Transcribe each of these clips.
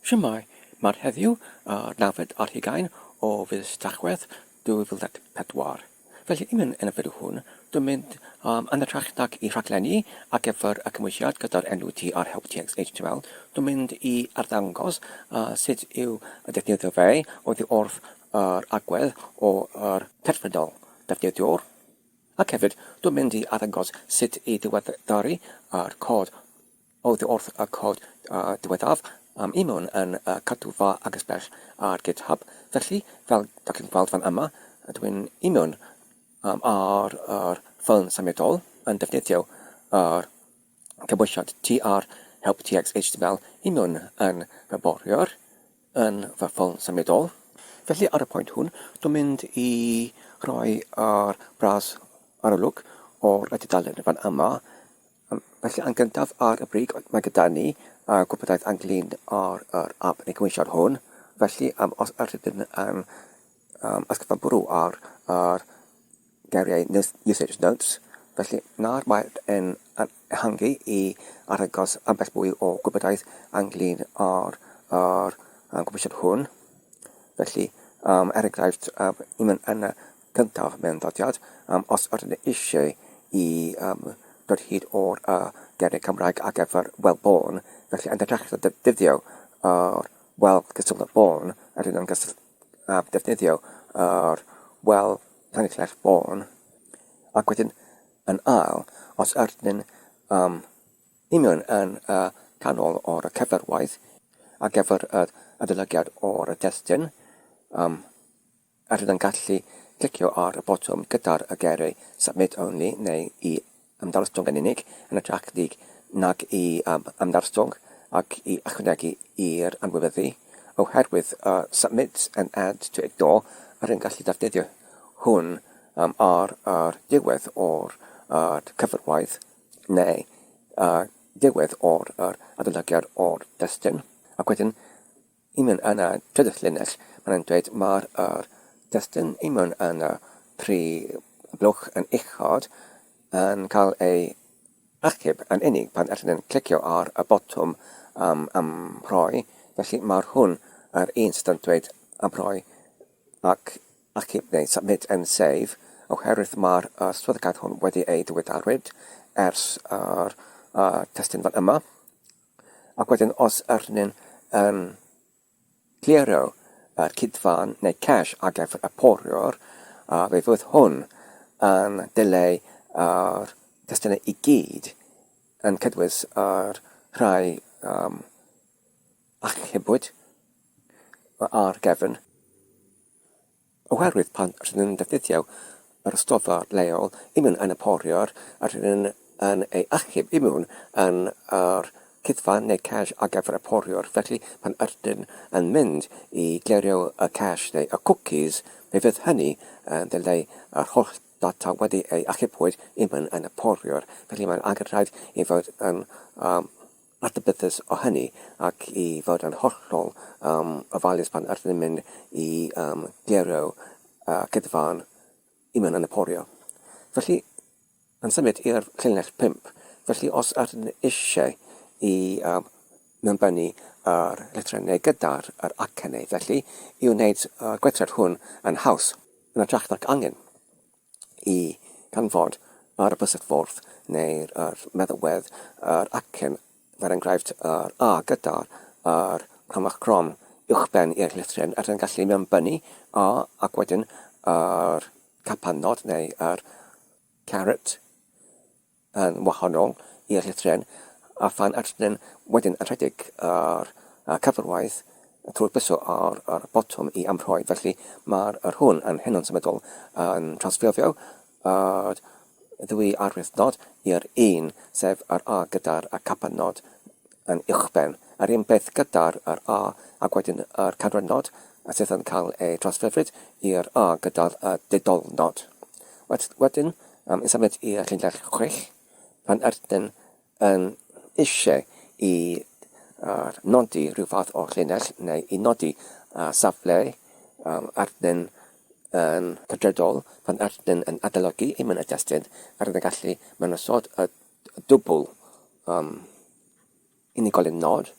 Shwmae, mae'r heddiw ar nawfed ar hugain o fis Tachwedd 2004. Felly, i mewn yn y fideo hwn, dwi'n mynd um, yn hytrach nag i rhaglenni ar gyfer y cymwysiad gyda'r enw TR Help TXHTML, dwi'n mynd i arddangos uh, sut yw defnyddio fe oddi wrth yr agwedd o'r terfynol defnyddiwr. Ac hefyd, dwi'n mynd i arddangos sut i ddiweddaru yr cod Oddi wrth y cod diweddaf am i mewn yn y cadwfa agos-bell ar GitHub, felly fel dach chi'n gweld fan yma, dwi'n i mewn ar yr ffôn symudol yn defnyddio yr cymhwysiad TR Help TXHTML i mewn yn fy boriwr yn fy ffôn symudol. Felly ar y pwynt hwn, dwi'n mynd i rhoi yr bras arolwg o'r tudalen fan yma. Felly, yn gyntaf ar y brig, mae gyda ni gwybodaeth ynglyn â'r yr app neu cymhwysiad hwn. Felly, um, os ydyn yn um, ysgrifennu bwrw ar yr geiriau usage notes, felly nawr mae yn ehangu i arddangos ambell mwy o gwybodaeth ynglyn â'r yr um, cymhwysiad hwn. Felly, um, er enghraifft, um, un yn y cyntaf mewn dodiad, um, os ydyn ni eisiau i um, dod hyd o'r uh, geiriau Cymraeg ar gyfer Wel Bôn, felly yn hytrach na defnyddio yr Wel cysylltol Bôn, ydyn nhw'n uh, defnyddio yr Wel Llanillell Bôn. Ac wedyn yn ail, os ydyn um, union yn y canol o'r cyferwaith ar gyfer yr adolygiad o'r testun, um, A rydyn yn gallu clicio ar y botwm gyda'r y geiriau Submit Only neu i ymddarostwng yn unig, yn hytrach nag i ymddarostwng ac i ychwanegu i'r anwybyddu. Oherwydd y Submit and Add to Ignore, rydyn yn gallu defnyddio hwn ar yr diwedd o'r cyfarwydd neu diwedd o'r adolygiad o'r destun, ac wedyn I mewn yn y trydydd llinell, maen nhw'n dweud mae'r yr testun i mewn yn y tri blwch yn uchod yn cael ei achub yn unig pan ydyn nhw'n clicio ar y botwm um, amrhoi. Felly mae'r hwn yr un sydd yn dweud amrhoi ac achub neu submit and save oherwydd mae'r uh, swyddogaeth hwn wedi ei ddiweddarwyd ers yr uh, testun fan yma. Ac wedyn os ydyn ni'n yn clirio yr cuddfan neu cache ar gyfer y poriwr, a fe fydd hwn yn dileu yr testunau i gyd yn cynnwys yr rhai um, achubwyd ar gefn. Oherwydd pan rydyn yn defnyddio yr ystoffa leol i mewn yn y poriwr, a rydyn yn ei achub i mewn yn yr cuddfan neu cache ar gyfer y poriwr, felly pan ydyn yn mynd i glirio y cache neu y cookies, fe fydd hynny yn dileu yr holl data wedi ei achubwyd i mewn yn y poriwr. Felly mae'n angenrhaid i fod yn um, adnabyddus o hynny ac i fod yn hollol um, ofalus pan ydyn ni'n mynd i um, glirio uh, cuddfan i mewn yn y porio. Felly, yn symud i'r llinell 5, felly os ydyn ni eisiau i um, mewnbynnu yr llythrennau gyda'r yr acennau, felly i wneud y gweithred hwn yn haws, yn hytrach nac angen i ganfod ar y bysellfwrdd neu'r yr meddalwedd yr acen, fer enghraifft yr A gyda'r yr cromach crom uwchben i'r llythryn, a yn gallu mewnbynnu A ac wedyn yr capanod neu yr caret yn wahanol i'r llythryn, a phan ydyn wedyn yn rhedeg yr cyfarwaith trwy'r bysw ar yr botwm i amrhoi, felly mae'r yr hwn yn hynod symudol yn trawsffurfio yr ddwy arwyddnod i'r un, sef yr A gyda'r y capanod yn uwchben. Yr un peth gyda'r yr A ac wedyn yr canrannod sydd yn cael ei trawsffurfyd i'r A gyda'r y didolnod. Wedyn, yn symud i'r llinell chwith, pan ydyn yn eisiau i uh, nodi rhyw fath o llinell neu i nodi uh, safle um, ydyn yn cydredol pan ydyn yn adolygu i mewn y testun, ydyn yn gallu mewn ysod y dwbl um, unigolyn nod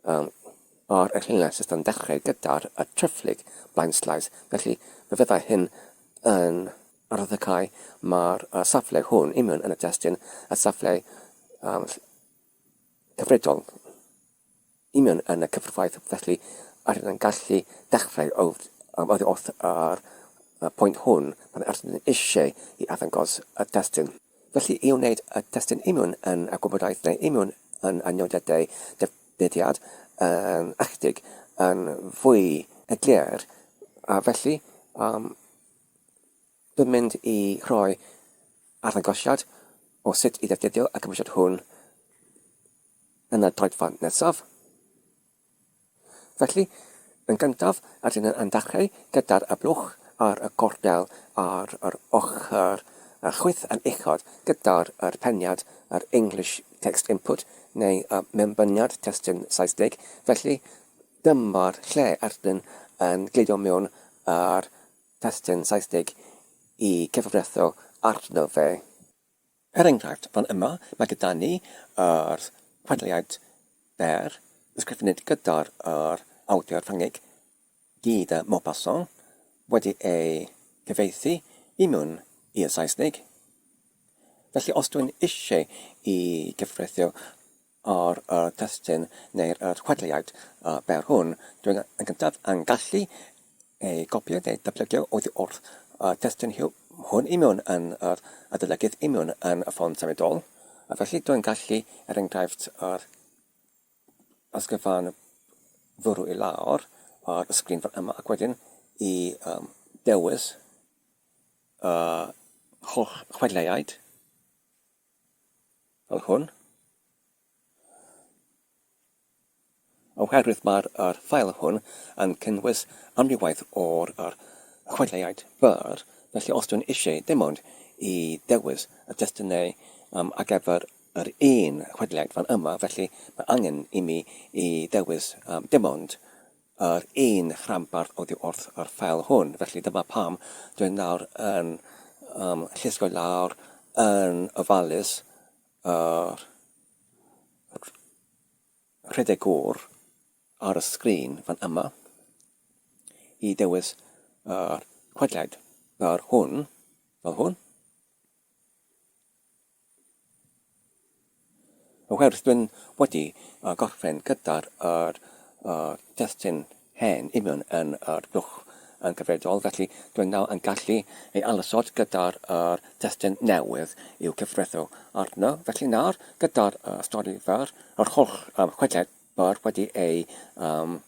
um, ar y llinell sydd yn dechrau gyda'r y triphlyg blaenslaes, felly fe fyddai hyn yn arwyddocáu mae'r y safle hwn union yn y testun y safle um, cyfredol union yn y cyfraith, felly yr ydyn yn gallu dechrau oddi wrth yr y pwynt hwn pan yr ydyn eisiau i arddangos y testun. Felly, i wneud y testun union yn y gwybodaeth neu union yn y nodiadau defnyddiad yn ychydig yn fwy eglur, a felly um, dwi'n mynd i rhoi arddangosiad o sut i ddefnyddio y cymhwysiad hwn yn y droedfan nesaf. Felly, yn gyntaf, rydyn yn dechrau gyda'r y blwch ar y gornel ar yr ochr chwith yn uchod gyda'r yr peniad yr English Text Input neu y mewnbyniad testun Saesneg. Felly, dyma'r lle rydyn yn gludo mewn yr testun Saesneg i cyfrifo arno fe. Er enghraifft, fan yma mae gyda ni yr chwedliad fer ysgrifennu gyda'r yr awdur Ffrangeg Guy de Maupassant wedi ei gyfieithu i mewn i'r Saesneg. Felly os dwi'n eisiau i gyfreithio ar y testun neu'r yr chwedliad fer hwn, dwi'n yn gyntaf yn gallu ei gopïo neu datblygu oddi wrth y testun hwn i mewn yn yr adolygydd i mewn yn y ffôn symudol. A felly dwi'n gallu, er enghraifft, yr ysgrifan fwrw i lawr ar y sgrin fan yma ac wedyn i um, dewis y holl chwedleiaid fel hwn. Oherwydd mae'r yr ffael hwn yn cynnwys amrywiaeth o'r yr chwedleiaid byr, felly os dwi'n eisiau dim ond i ddewis y testunau um, ar gyfer yr un chwedleiaid fan yma, felly mae angen i mi i ddewis um, dim ond yr un rhanbarth oddi wrth yr ffael hwn, felly dyma pam dwi'n nawr yn um, llusgo lawr yn ofalus yr rhedegwr ar y sgrin fan yma i dewis yr chwedliad fel hwn, fel hwn. Oherwydd dwi'n wedi gorffen gyda'r yr testun hen union yn yr blwch yn cyfredol, felly dwi'n nawr yn gallu ei ailosod gyda'r yr testun newydd i'w cyfrethu arno. Felly nawr, gyda'r stori fer, yr holl um, chwedlau byr wedi ei um,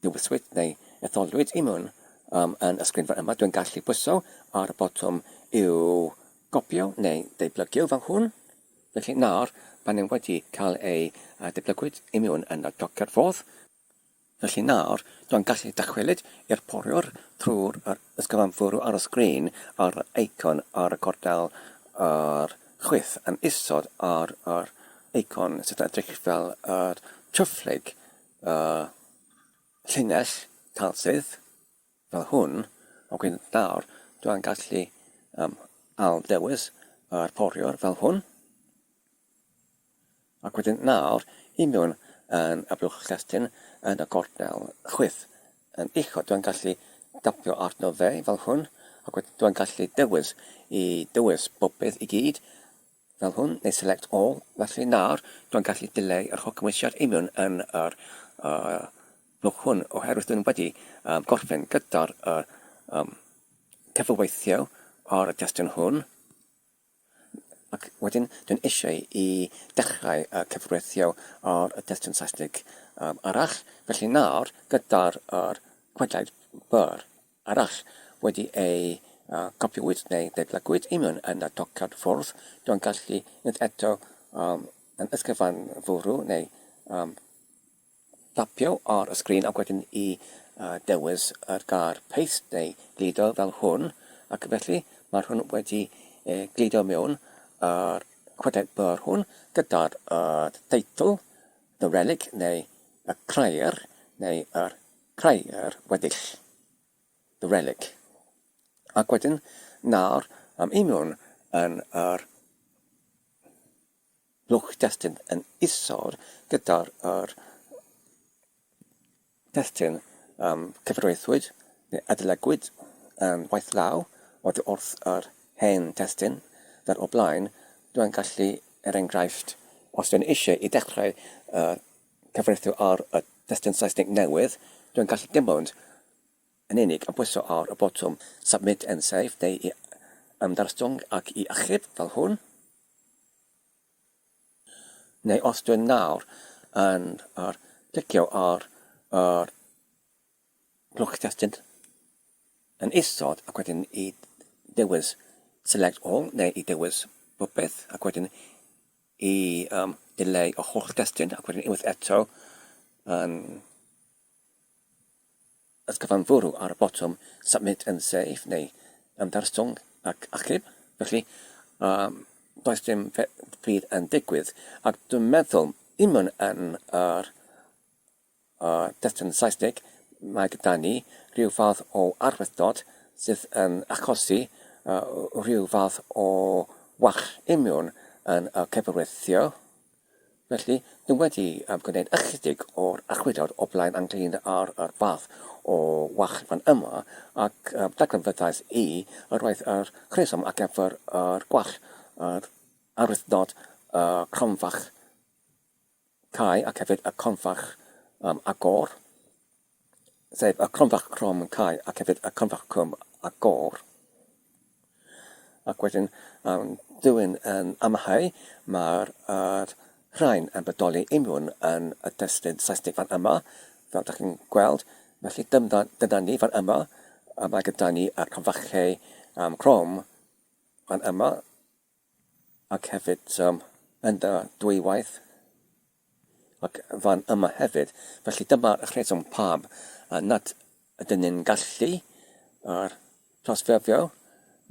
Dewiswyd neu etholwyd i mewn um, yn y sgrin fan yma, dwi'n gallu pwyso ar y botwm i'w gopio neu ddeblygio fel hwn. Felly nawr, pan nhw wedi cael ei uh, deblygwyd i mewn yn y docer fodd. Felly nawr, dwi'n gallu dychwelyd i'r poriwr trwy'r yr ysgyfan fwrw ar y sgrin ar yr eicon ar y gordel yr chwith yn isod ar yr eicon sydd yn edrych fel yr tryfflig y llinell talsyth fel hwn, ac wedyn nawr dwi'n gallu um, ail-ddewis yr poriwr fel hwn. Ac wedyn nawr i mewn yn y blwch llestyn yn y gornel chwith yn uchod, dwi'n gallu dapio arno fe fel hwn, ac wedyn dwi'n gallu dewis i dewis bob peth i gyd fel hwn, neu select all, felly nawr dwi'n gallu dileu yr holl gymwysiad i mewn yn yr uh, blwch hwn oherwydd dwi'n wedi um, gorffen gyda'r uh, um, cyfyweithio ar y testun hwn. Ac wedyn dwi'n eisiau i dechrau y cyfrweithio ar y testun Saesneg um, arall. Felly nawr gyda'r er chwedlau byr arall wedi ei gopiwyd neu ddeblygwyd i mewn yn y tocad ffwrdd, dwi'n gallu unwaith eto um, yn ysgrifan fwrw neu um, tapio ar y sgrin ac wedyn i uh, dewis yr gair paste neu gludo fel hwn, ac felly mae'r hwn wedi e, gludo mewn yr chwedlau byr hwn gyda'r uh, teitl The Relic neu y Crair neu yr Crair weddill. The Relic. Ac wedyn nawr am i mewn yn yr blwch destun yn isod gyda'r yr testun um, cyfreithwyd neu adolygwyd yn waith law oddi wrth yr hen testun fel o'r blaen, dwi'n gallu, er enghraifft, os dwi'n eisiau i dechrau uh, cyfreithio ar y testun Saesneg newydd, dwi'n gallu dim ond yn unig yn pwyso ar y botwm Submit and Save neu i ymddarostwng ac i achub fel hwn. Neu os dwi'n nawr yn yr clicio ar yr blwch testun yn isod ac wedyn i dewis Select All neu i dewis popeth ac wedyn i um, dileu y holl destun ac wedyn unwaith eto yn ysgyfanfwrw ar y botwm Submit and Save neu Ymddarostwng ac Achub. Felly, um, does dim byd yn digwydd, ac dwi'n meddwl, union yn yr testun Saesneg, mae gyda ni rhyw fath o arwyddnod sydd yn achosi rhyw fath o wall union yn y cyfreithio. Felly, dwi wedi gwneud ychydig o'r archwiliad o blaen ynglŷn â'r yr fath o wall fan yma, ac darganfyddais i yr oedd yr rheswm ar gyfer yr gwall, yr arwyddnod y cronfach cau ac hefyd y cronfach agor, sef y cronfach crôm cau ac hefyd y cronfach crôm agor. Ac wedyn, um, dyw'n yn amhau, mae'r er rhain yn bodoli union yn y testun Saesneg fan yma, fel ydych chi'n gweld. Felly dyna, dyna ni fan yma, a mae gyda ni y cronfachau um, crôm fan yma, ac hefyd um, yn dy dwywaith ac fan yma hefyd. Felly dyma'r rheswm pam nad ydyn ni'n gallu yr trawsffurfio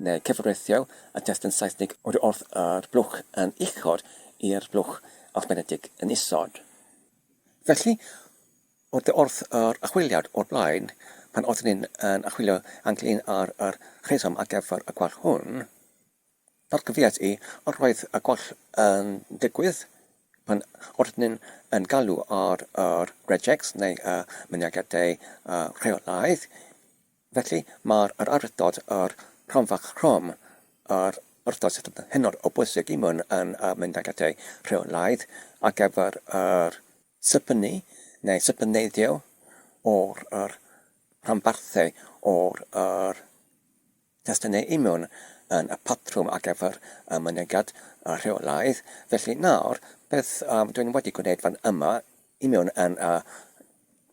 neu cyfreithio y testun Saesneg oddi wrth yr blwch yn uchod i'r blwch alffabetig yn isod. Felly, oddi wrth yr archwiliad o'r blaen, pan oeddwn ni'n yn archwilio ynglŷn â'r yr rheswm ar gyfer y gwall hwn, Darganfuais i yr oedd y gwall yn digwydd pan oeddwn yn galw ar yr regex neu y mynegiadau rheolaidd. Felly, mae'r yr arddod, yr cronfach crôm, yr arddod sydd yn hynod o bwysig i mewn yn y mynegiadau rheolaidd ar gyfer yr sypynnu neu sypyneiddio o'r yr rhanbarthau o'r yr Testunau imiwn yn y patrwm ar gyfer y mynegiad rheolaidd. Felly nawr, beth um, dwi'n wedi gwneud fan yma imiwn yn y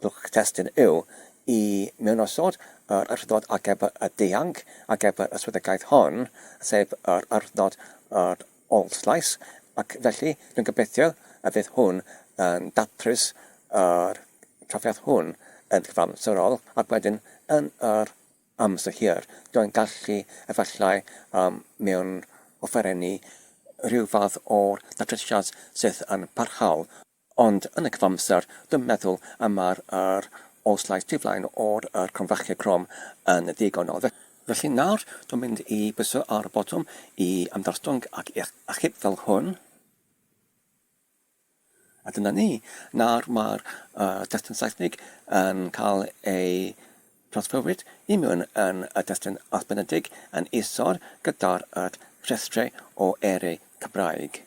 blwch testun yw i mewnosod yr arddod ar gyfer y dianc ar gyfer y swyddogaeth hon, sef yr arddod yr old slice, ac felly dwi'n gobeithio y fydd hwn yn datrys yr trafferth hwn yn gyfamserol ac wedyn yn yr amser hir. Dwi'n gallu, efallai, um, mewn offerennu rhyw fath o'r datrysiad sydd yn parhaol, ond yn y cyfamser, dwi'n meddwl y mae'r yr oeslais tu flaen o'r yr cromfachiau crom yn ddigonol. Felly nawr, dwi'n mynd i bwyso ar y botwm i ymddarostwng ac i achub fel hwn. A dyna ni. Nawr mae'r uh, testun Saesneg yn cael ei trawsffurfwyd i mewn yn y testun arbenedig yn isod gyda'r rhestrau o eiriau Cymraeg.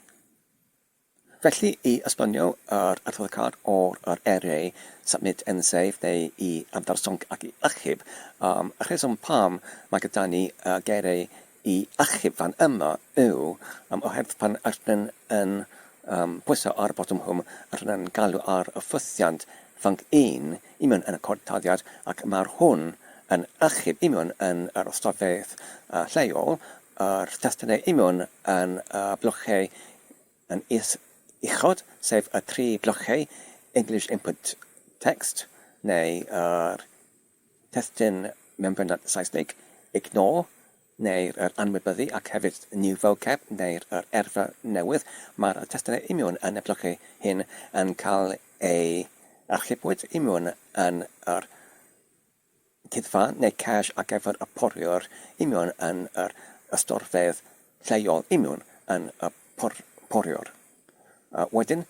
Felly, i esbonio yr arwyddocâd o'r yr eiriau Submit and Save neu i ymddarsonc ac i achub, um, y rheswm pam mae gyda ni y geiriau i achub fan yma yw um, oherwydd pan ydyn yn um, pwyso ar y botwm hwn, rydyn yn galw ar y ffwythiant func 1 i mewn yn y cod tarddiad ac mae'r hwn yn achub i mewn yn yr ystafell lleol, yr testunau i mewn yn y blychau yn is uchod, sef y tri blychau English Input Text neu yr testun mewnbynnad Saesneg, ignore, neu'r yr anwybyddu ac hefyd new vocab neu'r yr erfa newydd, mae'r testunau imiwn yn y blychau hyn yn cael eu archebwyd imiwn yn yr cuddfan neu cache ar gyfer y poriwr imiwn yn yr ystorfeydd lleol imiwn yn y por poriwr. Wedyn,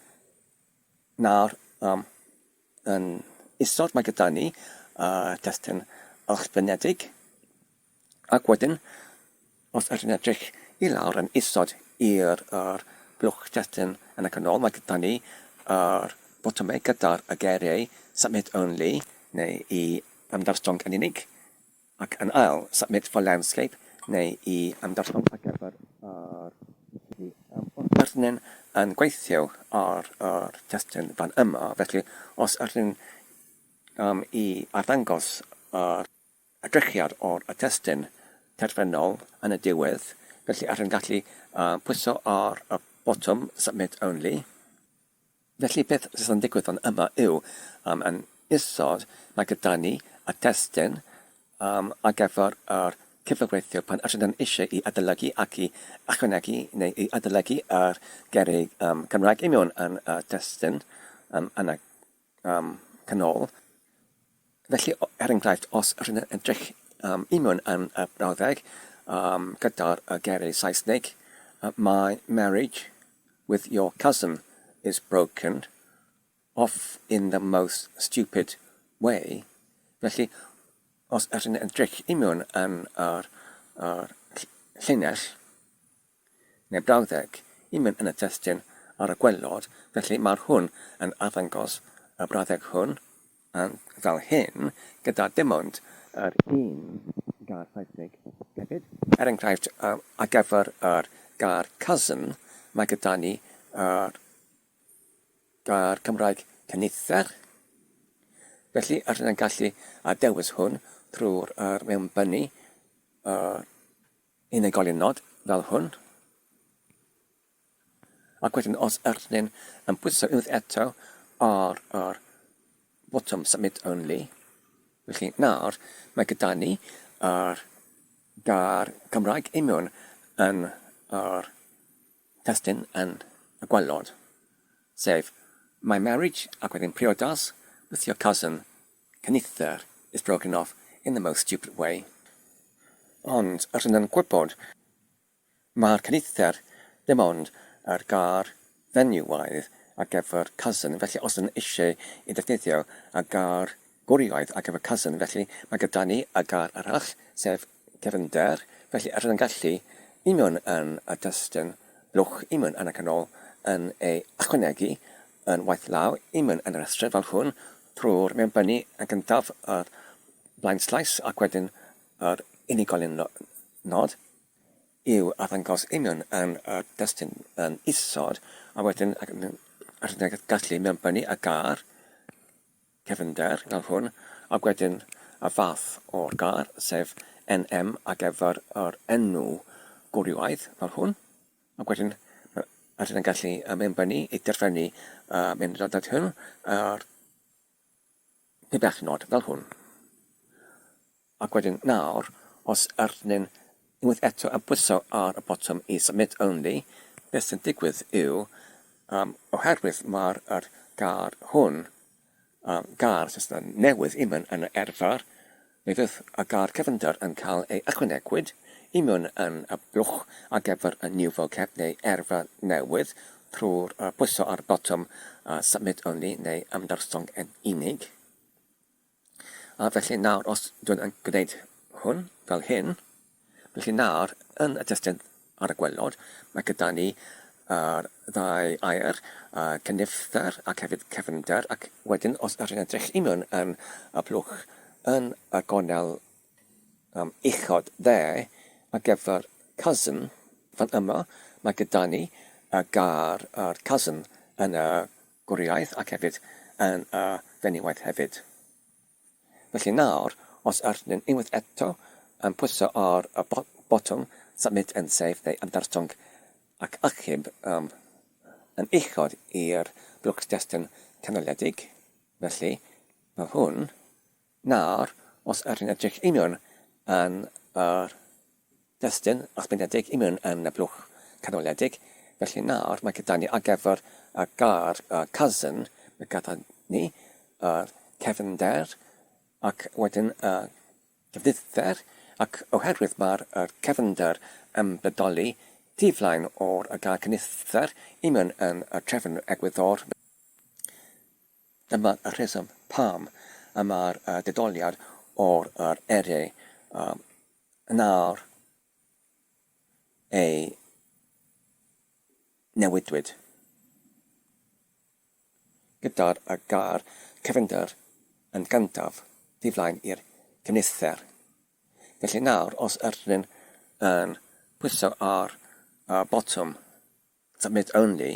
nawr um, yn isod mae gyda ni y testun ysgrifenedig, ac wedyn os ydyn ni'n edrych i lawr yn isod i'r yr blwch testun yn y canol, mae gyda ni yr botymau gyda'r y geiriau Submit Only neu i ymddarstong yn unig, ac yn ail Submit for Landscape neu i ymddarstong ar gyfer yr Os ydyn yn gweithio ar yr testun fan yma, felly os ydyn um, i arddangos yr edrychiad o'r y testun terfynol yn y diwedd, felly ydyn gallu uh, pwyso ar y botwm Submit Only. Felly beth sydd yn digwydd fan yma yw, um, yn isod mae gyda ni y testun um, ar gyfer yr cyfieithu pan ydyn nhw'n eisiau i adolygu ac i ychwanegu neu i adolygu yr geiriau um, Cymraeg i mewn yn y testun um, yn y um, canol. Felly, er enghraifft, os ydyn nhw'n edrych um, i mewn yn y brawddeg um, gyda'r geiriau Saesneg, my marriage with your cousin is broken off in the most stupid way. Felly, os ydyn nhw'n edrych i mewn yn yr, yr llinell, neu brawddeg i mewn yn y testun ar y gwaelod, felly mae'r hwn yn arddangos y brawddeg hwn yn fel hyn, gyda dim ond yr un gair Saesneg hefyd. Er enghraifft, ar gyfer yr gair cousin, mae gyda ni yr gair Cymraeg cynifer. Felly, rydyn ni'n gallu dewis hwn trwy'r mewnbynnu yr unigolyn nod fel hwn. Ac wedyn os ydyn ni'n yn pwyso unwaith eto ar yr botwm Submit Only, felly nawr mae gyda ni yr gair Cymraeg union yn yr testun yn y gwaelod, sef My marriage ac wedyn priodas with your cousin cynifer is broken off in the most stupid way. Ond rydyn yn gwybod mae'r cynifer dim ond yr gair fenywaidd ar gyfer cousin, felly os ydyn eisiau i ddefnyddio y gair gwrywaidd ar gyfer cousin, felly mae gyda ni y gair arall, sef cefnder, felly rydyn yn gallu union yn y destun blwch union yn y canol yn ei ychwanegu yn waith law union yn y rhestr fel hwn trwy'r mewnbynnu yn gyntaf yr blaenslais ac wedyn yr unigolyn nod i'w arddangos union yn y destun yn isod a wedyn rydyn gallu mewnbynnu y gair cefnder fel hwn ac wedyn y fath o'r gair sef NM ar gyfer yr enw gwrywaidd fel hwn ac wedyn rydyn yn gallu mewnbynnu i derfynu mewn dod hwn yr pibell nod fel hwn. Ac wedyn nawr, os ydyn ni'n unwaith eto yn pwyso ar y botwm i Submit Only, beth sy'n digwydd yw, um, oherwydd mae'r yr gair hwn, um, gair sy'n newydd i mewn yn y erfar, mi fydd y gair cefnder yn cael ei ychwanegwyd i mewn yn y blwch ar gyfer y new vocab neu erfa newydd trwy'r pwyso ar y botwm Submit Only neu Ymddarstong yn unig. A felly nawr os dwi'n yn gwneud hwn fel hyn, felly nawr yn y testun ar y gwaelod, mae gyda ni yr ddau air, uh, cynifer ac hefyd cefnder, ac wedyn os ydych chi'n edrych i mewn yn y blwch yn y gornel um, uchod dde ar gyfer cousin, fan yma, mae gyda ni y gair yr cousin yn y gwriaeth ac hefyd yn y fenywaith hefyd. Felly nawr, os ydyn ni'n unwaith eto yn pwyso ar y botwm Submit and Save neu Ymddarstong ac Achub um, yn uchod i'r blwch destun canoledig, felly mae hwn Nawr, os ydyn edrych i mewn yn yr destun achbynedig i mewn yn y blwch canoledig, felly nawr mae gyda ni ar gyfer y gair cousin, mae gyda ni y cefnder ac wedyn y cyfnither, ac oherwydd mae'r cefnder yn bodoli tu flaen o'r gair cyfnither i mewn yn y trefn egwyddor, Dyma y rheswm pam y mae'r detholiad o'r yr eiriau nawr ei newidwyd gyda'r y gair cyfyngder yn gyntaf tu flaen i'r cyfnither. Felly nawr os ydyn yn pwyso ar y botwm Submit Only,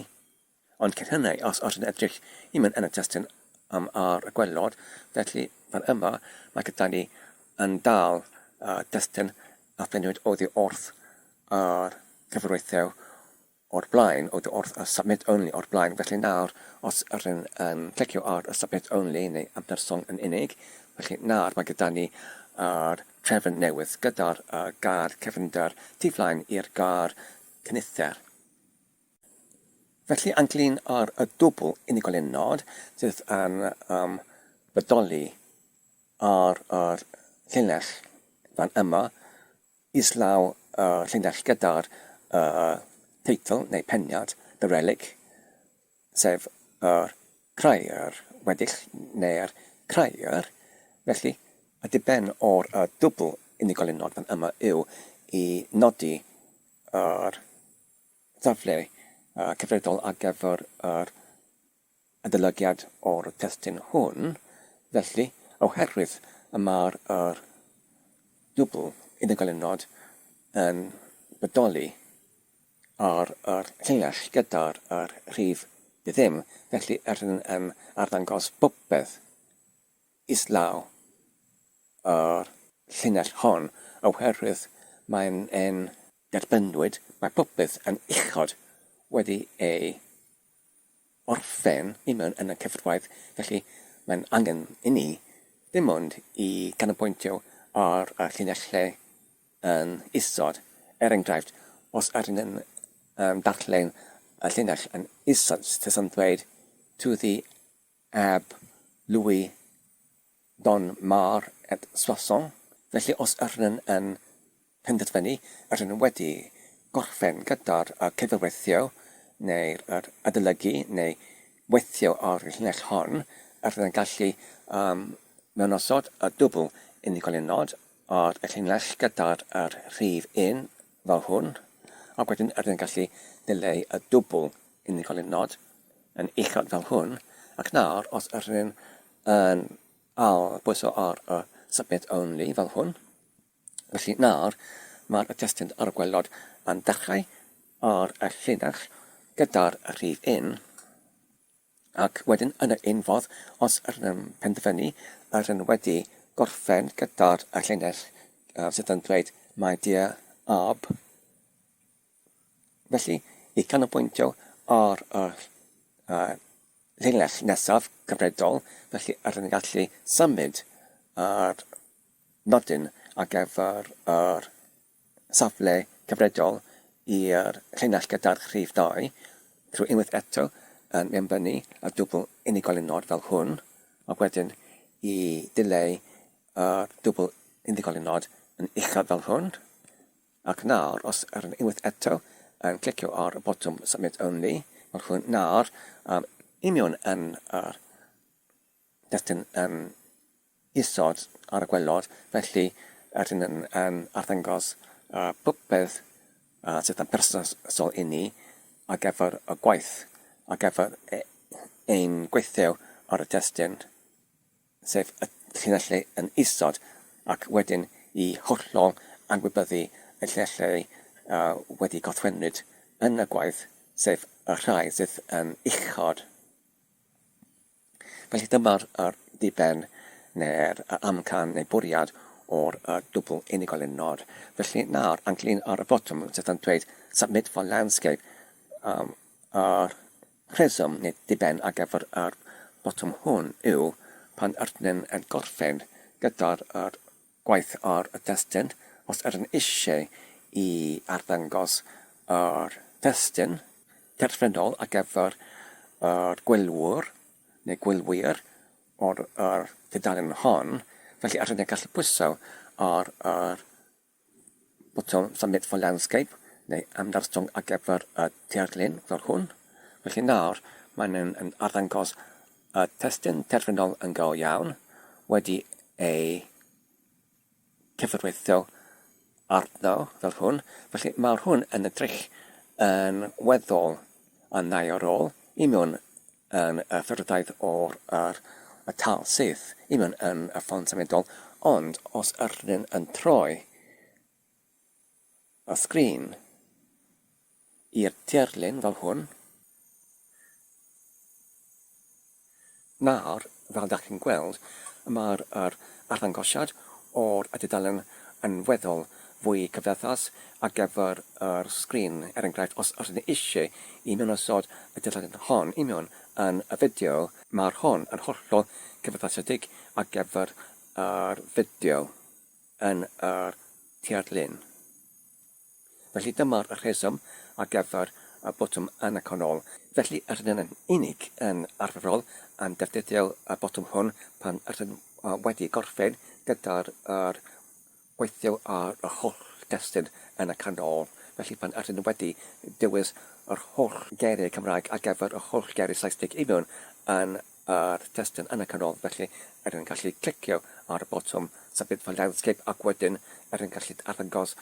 ond cyn hynny os ydyn edrych i mewn yn y testun am ar y gwaelod, felly fan yma mae gyda ni yn dal y testun a phrynwyd oddi wrth yr cyfreithiau o'r blaen, oddi wrth y Submit Only o'r blaen. Felly nawr, os ydyn yn clicio ar y Submit Only neu Ampersong yn unig, felly nawr mae gyda ni yr trefn newydd gyda'r gair cefnder tu flaen i'r gair cynnither. Felly ynglyn â'r y dwbl unigolynod sydd yn um, bodoli ar yr llinell fan yma, islaw y llinell gyda'r uh, teitl neu peniad, The Relic, sef yr crair weddill neu'r crair, felly y diben o'r y dwbl unigolynod fan yma yw i nodi yr safle cyfredol ar gyfer yr adolygiad o'r testun hwn, felly oherwydd y mae'r yr dwbl unigolynod yn bodoli ar yr llinell gyda'r yr rhif ddim, felly rydyn yn arddangos popeth islaw yr llinell hon, oherwydd mae'n ein derbynnwyd mae popeth yn uchod wedi ei orffen i mewn yn y cyfrwaith, felly mae'n angen inni dim ond i ganolbwyntio ar y llinellau yn isod. Er enghraifft, os ydyn yn um, darllen y llinell yn isod sydd yn dweud to the ab Louis Don Mar et Soissons, felly os ydyn yn penderfynu ydyn nhw wedi gorffen gyda'r cyfreithio neu'r yr adolygu neu weithio ar y llinell hon, ydyn nhw'n gallu um, mewnosod y dwbl unigolynod ar y llinell gyda'r yr rhif un fel hwn, ac wedyn ydyn nhw'n gallu dileu y dwbl unigolynod yn uchod fel hwn, ac nawr os ydyn yn al bwyso ar y submit only fel hwn, Felly nawr mae'r testun ar y gwaelod yn dechrau ar y llinell gyda'r rhif un, ac wedyn yn yr un fodd, os ydyn yn penderfynu ydyn wedi gorffen gyda'r llinell sydd yn dweud My dear Ab, felly i canolbwyntio ar y llinell nesaf cyfredol, felly ydyn yn gallu symud yr nodyn ar gyfer yr safle cyfredol i'r llinell gyda'r rhif 2, trwy unwaith eto yn mewnbynnu y dwbl unigolyn-nod fel hwn, ac wedyn i dileu yr dwbl unigolyn-nod yn uchod fel hwn. Ac nawr, os yr unwaith eto yn clicio ar y botwm Submit Only, fel hwn, nawr, um, union yn yr destun yn isod ar y gwaelod, felly rydyn yn, yn arddangos uh, popeth uh, sydd yn perthnasol i ni ar gyfer y gwaith, ar gyfer e, ein gweithio ar y testun, sef y llinellau yn isod, ac wedyn i hollol anwybyddu y llinellau uh, wedi gorffennwyd yn y gwaith, sef y rhai sydd yn uchod. Felly dyma'r yr diben neu'r amcan neu bwriad o'r y dwbl unigolyn nod. Felly nawr, ynglyn â'r botwm sydd yn dweud Submit for Landscape, um, yr rheswm neu diben ar gyfer yr botwm hwn yw pan ydyn yn gorffen gyda'r yr gwaith ar y testun, os ydyn eisiau i arddangos yr testun terfynol ar gyfer yr gwylwyr neu gwylwyr o'r yr tudalen hon, felly ydyn ni'n gallu pwyso ar yr botwm Submit for Landscape neu amdarstwng ar gyfer y tirlun fel hwn. Felly nawr mae'n yn arddangos y testun terfynol yn go iawn wedi ei cyfarwyddo arno fel hwn. Felly mae'r hwn yn edrych yn weddol yn ddaearol i mewn yn y ffyrddaidd o'r yr, y tal syth i mewn yn y ffon symudol, ond os ydyn yn troi y sgrin i'r tirlun fel hwn. Nawr, fel dach chi'n gweld, mae'r yr arddangosiad o'r y dudalen yn weddol fwy cyfleddus ar gyfer yr sgrin. Er enghraifft, os ydyn ni eisiau i mewnosod y dudalen hon i mewn yn y fideo, mae'r hon yn hollol cyfleddasedig ar gyfer yr fideo. yn yr tirlun. Felly dyma'r rheswm ar gyfer y botwm yn y canol. Felly rydyn yn unig yn arferol yn defnyddio y botwm hwn pan rydyn wedi gorffen gyda'r yr gweithio ar yr holl destun yn y canol. Felly pan rydyn wedi dewis yr holl geiriau Cymraeg ar gyfer yr holl geiriau Saesneg i mewn yn yr testun yn y canol, felly rydyn yn gallu clicio ar y botwm Submit for Landscape ac wedyn rydyn yn gallu arddangos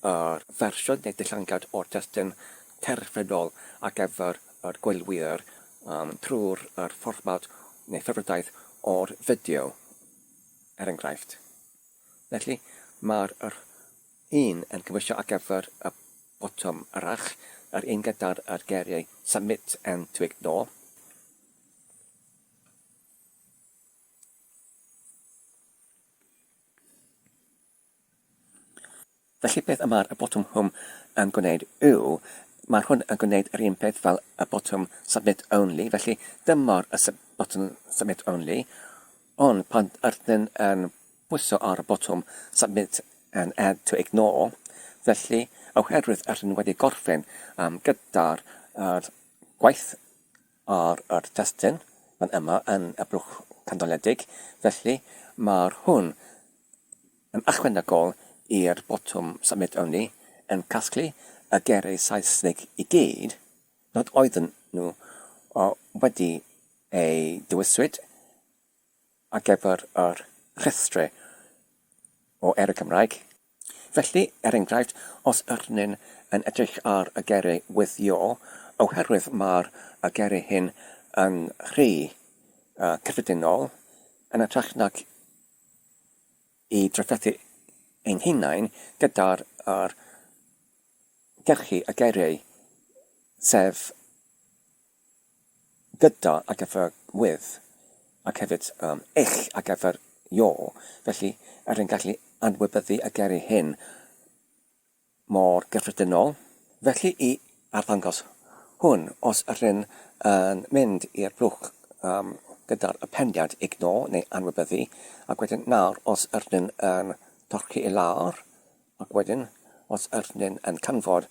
yr fersiwn neu dillangad o'r testun terfynol ar gyfer yr gwylwyr trwy'r yr fformat neu ffurfwraeth o'r fideo, er enghraifft. Felly, mae'r yr un yn cymhwyso ar gyfer y botwm arall, yr un gyda'r yr geiriau Submit and to Ignore. Felly beth y mae'r botwm hwn yn gwneud yw, mae'r hwn yn gwneud yr un peth fel y botwm Submit Only, felly dyma'r botwm Submit Only, ond pan ydyn yn pwyso ar y botwm Submit and Add to Ignore, felly oherwydd ydyn wedi gorffen gyda'r gwaith ar yr testun fan yma yn y blwch canoledig, felly mae'r hwn yn ychwanegol i'r botwm Submit Only yn casglu y geiriau Saesneg i gyd nad oedden nhw wedi eu dewiswyd ar gyfer yr rhestr o eiriau Cymraeg. Felly, er enghraifft, os ydyn ni'n yn edrych ar y geiriau with your, oherwydd mae'r y geiriau hyn yn rhy cyffredinol, yn hytrach nag i drafferthu ein hunain gyda'r yr gyrchu y geiriau, sef gyda ar gyfer with ac hefyd um, eich ar gyfer your, felly er yn gallu anwybyddu y geiriau hyn mor gyffredinol. Felly i arddangos hwn, os ydyn yn mynd i'r blwch um, gyda'r pendiad ignore neu anwybyddu, ac wedyn nawr os ydyn yn torchi i lawr, Ac wedyn, os ydyn yn canfod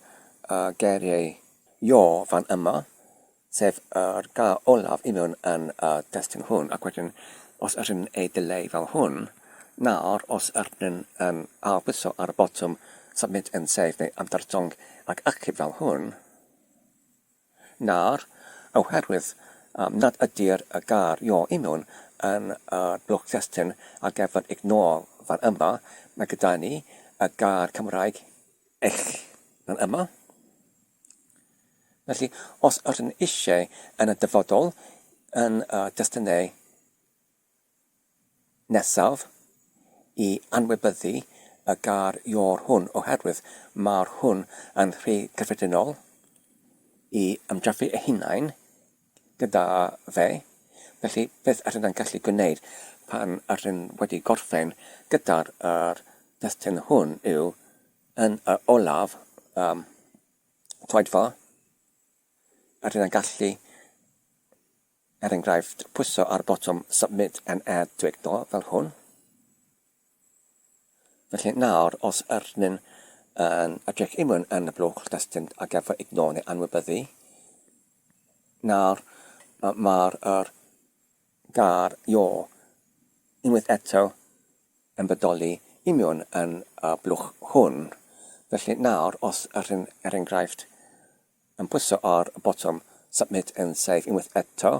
y geiriau your fan yma, sef yr gair olaf i mewn yn y testun hwn, ac wedyn os ydyn ei dileu fel hwn, nawr os ydyn yn ailbwyso ar y botwm Submit and Save neu Amdartong ac Achub fel hwn, Nawr, oherwydd nad ydy'r gair your i mewn yn y blwch testun ar gyfer ignore fan yma, mae gyda ni y gair Cymraeg eich fan yma. Felly, os ydyn eisiau yn y dyfodol yn y destunau nesaf i anwybyddu y gair your hwn oherwydd mae'r hwn yn rhy gyffredinol i ymdrechu eu hunain gyda fe. Felly, beth ydyn yn gallu gwneud pan ydyn wedi gorffen gyda'r yr testun hwn yw yn y olaf um, troedfa, ydyn yn gallu Er enghraifft, pwyso ar botwm Submit and Add to Ignore fel hwn. Felly nawr, os ydyn yn edrych i mewn yn y blwch testun ar gyfer Ignore neu anwybyddu, nawr mae'r yr gair Your unwaith eto yn bodoli i mewn yn y blwch hwn. Felly nawr, os ydyn, er enghraifft, yn pwyso ar y botwm Submit and Save unwaith eto.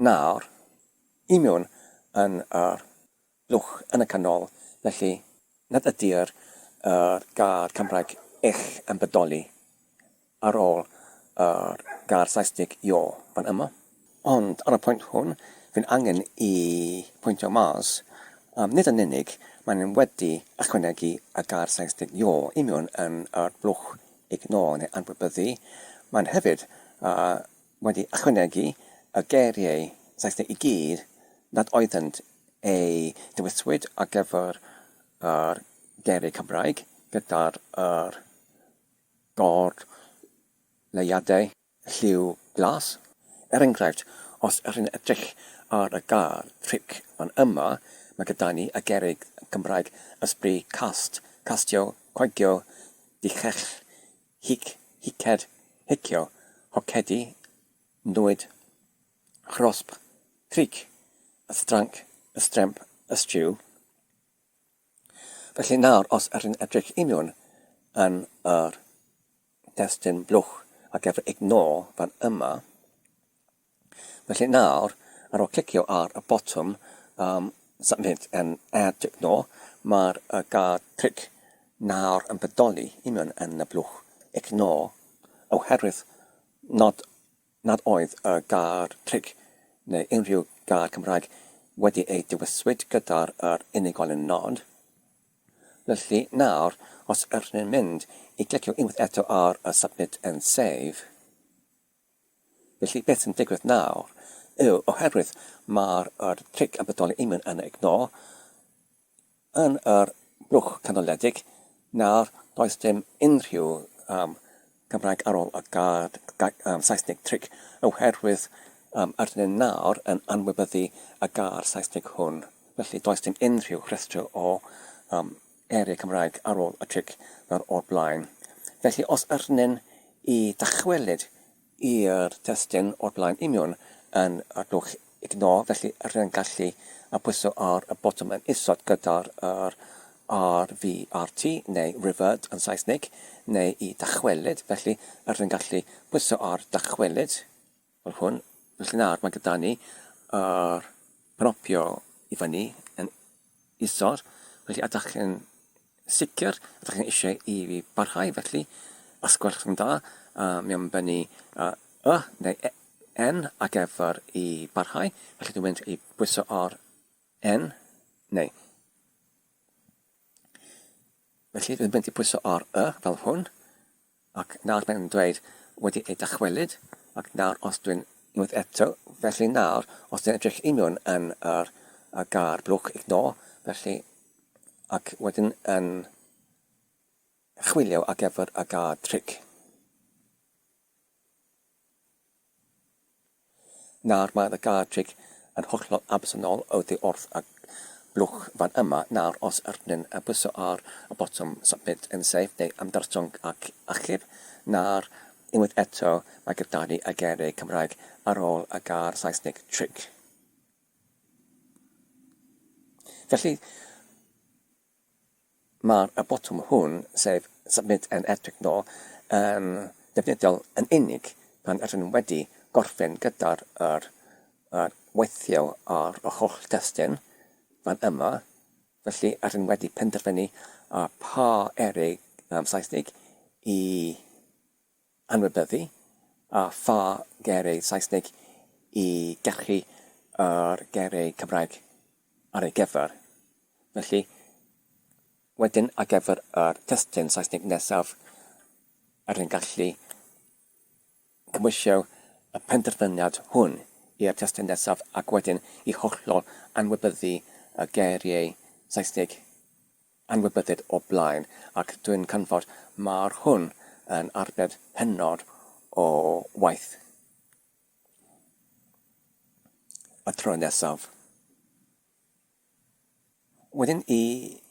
Nawr, i mewn yn yr blwch yn y canol, felly nad ydy'r yr gair Cymraeg 'ich' yn bodoli ar ôl yr gair Saesneg 'your' fan yma. Ond ar y pwynt hwn, fi'n angen i pwyntio mas, um, nid yn unig mae'n wedi ychwanegu y gair Saesneg 'your' i mewn yn yr blwch ignore neu anwybyddu, mae'n hefyd uh, wedi ychwanegu y geiriau Saesneg i gyd nad oeddynt eu dewiswyd ar gyfer yr geiriau Cymraeg gyda'r yr gorleuadau lliw glas. Er enghraifft, os ydych chi'n edrych ar y gair tric fan yma, mae gyda ni y geiriau Cymraeg ysbri, cast, castio, coegio, dichell, hic, hiced, hicio, hocedi, nwyd, chrosb, cric, ystranc, ystremp, ystriw. Felly nawr, os ydych chi'n edrych i mewn yn yr testun blwch ar gyfer ignore fan yma, felly nawr, ar ôl clicio ar y botwm um, submit and add to ignore, mae'r uh, gair tric nawr yn bodoli i mewn yn y blwch ignore oherwydd nod nad oedd y gair tric neu unrhyw gair Cymraeg wedi ei dewiswyd gyda'r yr unigolyn nod. Felly nawr, os ydyn ni'n mynd i glicio unwaith eto ar y Submit and Save, felly beth sy'n digwydd nawr yw oherwydd mae'r yr tric yn bodoli union yn y ignore, Yn yr blwch canoledig, nawr does dim unrhyw um, Cymraeg ar ôl y gair um, Saesneg trick oherwydd um, ydyn ni nawr yn anwybyddu y gair Saesneg hwn. Felly does dim unrhyw rhestr o um, eiriau Cymraeg ar ôl y trick fel o'r blaen. Felly os ydyn ni'n i dychwelyd i'r testun o'r blaen union yn y blwch ignore, felly rydyn yn gallu pwyso ar y botwm yn isod gyda'r yr RVRT neu revert yn Saesneg, neu i dychwelyd, felly rydyn yn gallu pwyso ar dychwelyd fel hwn. Felly nawr mae gyda ni yr penopio i fyny yn isod, felly ydych chi'n sicr ydych chi'n eisiau i fi barhau felly, os gwelwch yn dda, uh, mi am bennu uh, y neu e, N ar gyfer i barhau, felly dwi'n mynd i bwyso ar N, neu Felly dwi'n mynd i pwyso ar y fel hwn, Ac nawr mae'n dweud wedi ei dychwelyd, ac nawr os dwi'n unwaith eto, felly nawr os dwi'n edrych i mewn yn yr y gair blwch ignore, felly ac wedyn yn chwilio ar gyfer y gair trick. Nawr mae y gair tric yn hollol absennol oddi wrth y blwch fan yma. Nawr os ydyn ni'n pwyso ar y botwm Submit and Save neu Ymdrechon ac Achub, nawr unwaith eto mae gyda ni y geiriau Cymraeg ar ôl y gair Saesneg trick. Felly, Mae'r y botwm hwn, sef Submit and Edrych Nôl, yn ddefnyddiol yn unig pan ydyn wedi gorffen gyda'r yr yr weithio ar y holl destun fan yma, felly ydyn wedi penderfynu ar pa eiriau um, Saesneg i anwybyddu a pha geiriau Saesneg i gallu yr geiriau Cymraeg ar ei gyfer. Felly, wedyn ar gyfer yr testun Saesneg nesaf, rydyn gallu cymhwysio y penderfyniad hwn i'r testun nesaf ac wedyn i hollol anwybyddu y geiriau Saesneg anwybyddid o'r blaen, ac dwi'n canfod mae'r hwn yn arbed hynod o waith y tro nesaf. Wedyn i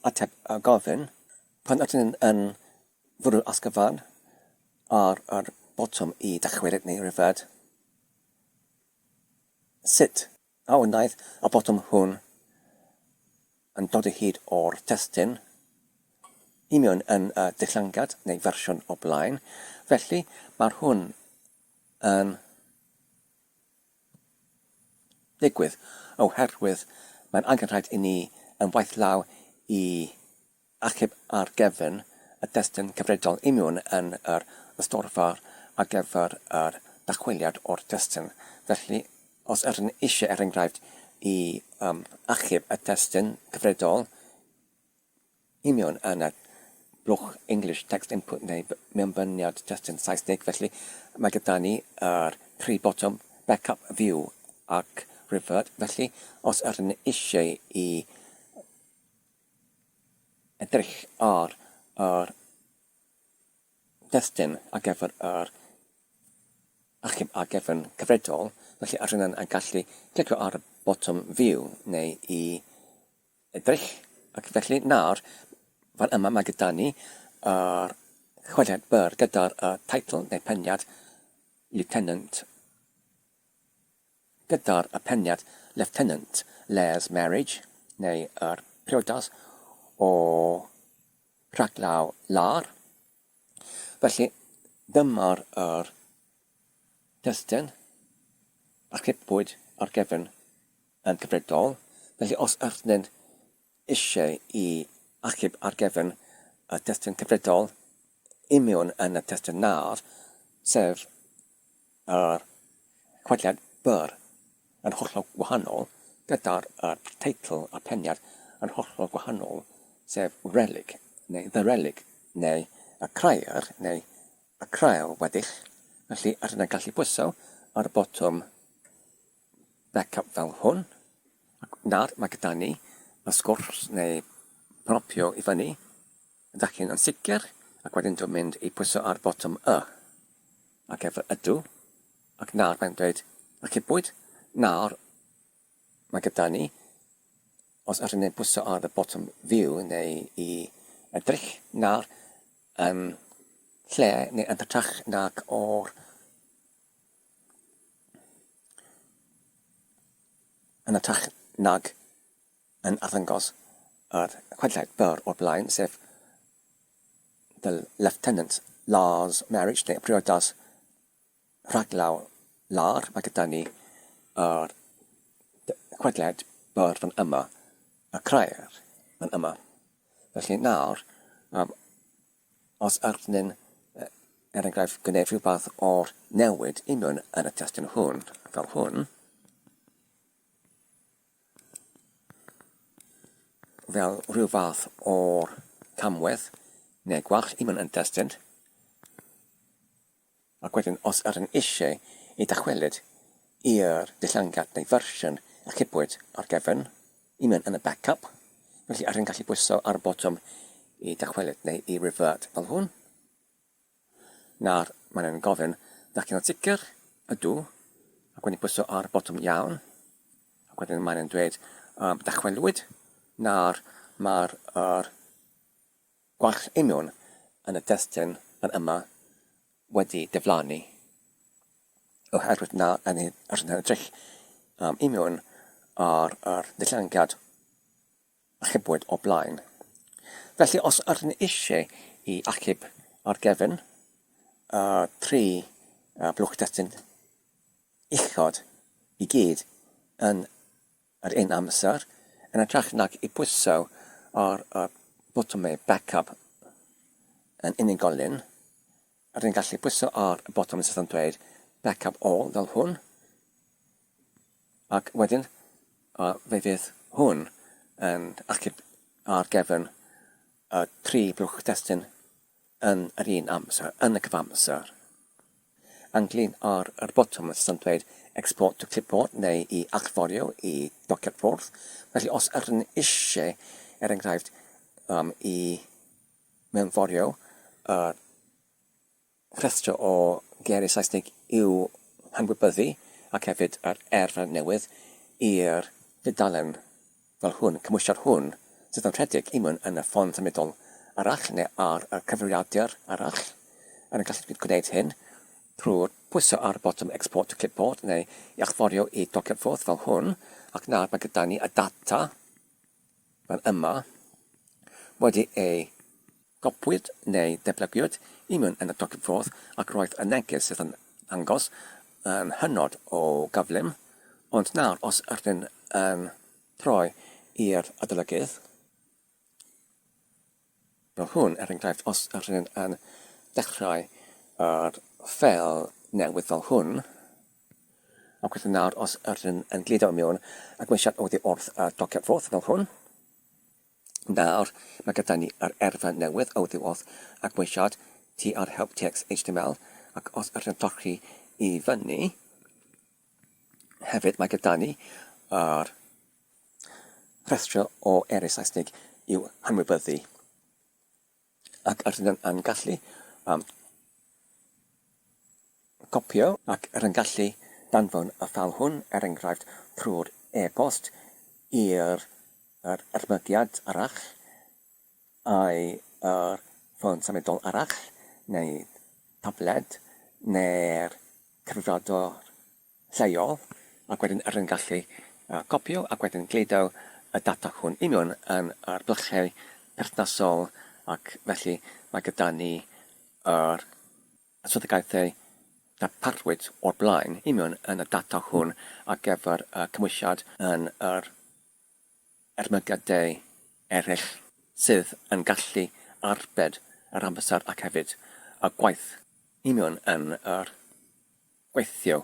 ateb y gofyn, pan ydyn yn fwrw asgyfan ar yr botwm i dychwelyd neu rifed, sut a wnaeth y botwm hwn yn dod o hyd o'r testun i mewn yn y dillangad neu fersiwn o blaen, felly mae'r hwn yn digwydd oherwydd mae'n angenrhaid i ni yn waith law i achub ar gefn y destun cyfredol imiwn yn yr ystorfa ar gyfer yr dychweliad o'r testun. Felly, os ydyn ni eisiau, er enghraifft, i um, achub y testun cyfredol imiwn yn y blwch English Text Input neu mewnbyniad testun Saesneg, felly mae gyda ni yr tri botwm Backup, View ac Revert. Felly, os ydyn ni eisiau i edrych ar yr destun ar gyfer yr achub ar gefn cyfredol, felly ar hynny'n yn gallu clicio ar y botwm View neu i edrych, ac felly nawr fan yma mae gyda ni yr chweliad byr gyda'r teitl neu peniad Lieutenant Gyda'r peniad Lieutenant Lair's Marriage, neu yr priodas o rhaglaw Lar. Felly, dyma'r yr testun archebwyd ar gefn yn cyfredol. Felly, os ydyn eisiau i achub ar gefn y testun cyfredol imiwn yn y testun nawr, sef yr chwedliad byr yn hollol gwahanol gyda'r yr teitl a peniad yn hollol gwahanol, sef Relic neu The Relic neu Y Crair neu Y Crael weddill, felly rydyn yn gallu pwyso ar y botwm Backup fel hwn, ac nawr mae gyda ni y sgwrs neu propio i fyny. Ydych chi'n ansicr ac wedyn dwi'n mynd i pwyso ar botwm Y ac efo ydw ac nawr mae'n dweud archebwyd nawr mae gyda ni os ydyn ni'n pwyso ar y botwm view neu i edrych nawr yn lle neu yn hytrach nag o'r yn hytrach nag yn arddangos yr chwedlau byr o'r blaen, sef The Lieutenant Lars Marriage neu Priodas Rhaglaw Lar. Mae gyda ni yr chwedliad byr fan yma, y crair fan yma. Felly nawr, um, os ydyn ni'n, er enghraifft, gwneud rhywbeth o'r newid union yn y testun hwn, fel hwn, fel rhyw fath o'r camwedd neu gwall i mewn yn destun, ac wedyn os ydyn eisiau ei dychwelyd i'r dillangad neu fersiwn archebwyd ar gefn i mewn yn y backup, felly ydyn gallu pwyso ar y botwm i dychwelyd neu i revert fel hwn. Nawr, mae'n yn gofyn, dach chi'n sicr? Ydw. Ac wedyn pwyso ar botwm iawn. Ac wedyn mae'n yn dweud, um, dychwelwyd. Nawr, mae'r er gwall union yn y destun fan yma wedi diflannu. Oherwydd na, yn edrych um, union ar yr dillaniad achubwyd o'r blaen. Felly os ydyn ni eisiau i achub ar gefn y tri blwch testun uchod i gyd yn yr un amser, yn hytrach nag i pwyso ar y botymau backup yn unigolyn, rydyn ni'n gallu pwyso ar y botwm sydd yn dweud backup all fel hwn, Ac wedyn, fe fydd hwn yn achub ar gefn y tri blwch testun yn yr un amser, yn y cyfamser. Ynglyn â'r yr botwm sydd yn dweud Export to Clipboard neu i allforio i dociad ffwrdd. Felly os ydyn ni eisiau, er enghraifft, um, i mewnforio yr Rhestr o geiriau Saesneg i'w hanwybyddu ac hefyd yr erfa newydd i'r dudalen fel hwn, cymhwysiad hwn sydd yn rhedeg i mewn yn y ffon symudol arall neu ar y cyfrifiadur arall. Yn y gallu gwneud hyn trwy'r pwyso ar y botwm Export to Clipboard neu i allforio i dociad ffwrdd fel hwn ac nawr mae gyda ni y data fel yma wedi ei Gopwyd neu ddeblygwyd i mewn yn y docyn ffordd ac roedd y neges sydd yn ddangos yn hynod o gyflym. Ond nawr, os ydyn yn troi i'r adolygydd, fel hwn, er enghraifft, os ydyn yn dechrau yr ffeil newydd fel hwn, ac wedyn nawr os ydyn yn gludo i mewn y gweisiad oddi wrth y dociad forth fel hwn, Nawr, mae gyda ni yr erfa newydd oddi wrth y gweisiad TR Help TX HTML, ac os ydyn yn torri i fyny, Hefyd mae gyda ni yr rhestr o eiriau Saesneg i'w hanwybyddu, ac rydyn yn gallu um, copio ac rydyn yn gallu danfon y ffeil hwn, er enghraifft, trwy'r e-bost i'r yr edmygiad arall, ai yr ffôn symudol arall, neu tabled, neu'r cyfrifiadur lleol, ac wedyn rydyn gallu copïo ac wedyn gludo y data hwn i mewn yn yr blychau perthnasol, ac felly mae gyda ni yr swyddogaethau darparwyd o'r blaen i mewn yn y data hwn ar gyfer y cymhwysiad yn yr ermygiadau eraill sydd yn gallu arbed yr amser ac hefyd y gwaith i mewn yn yr gweithio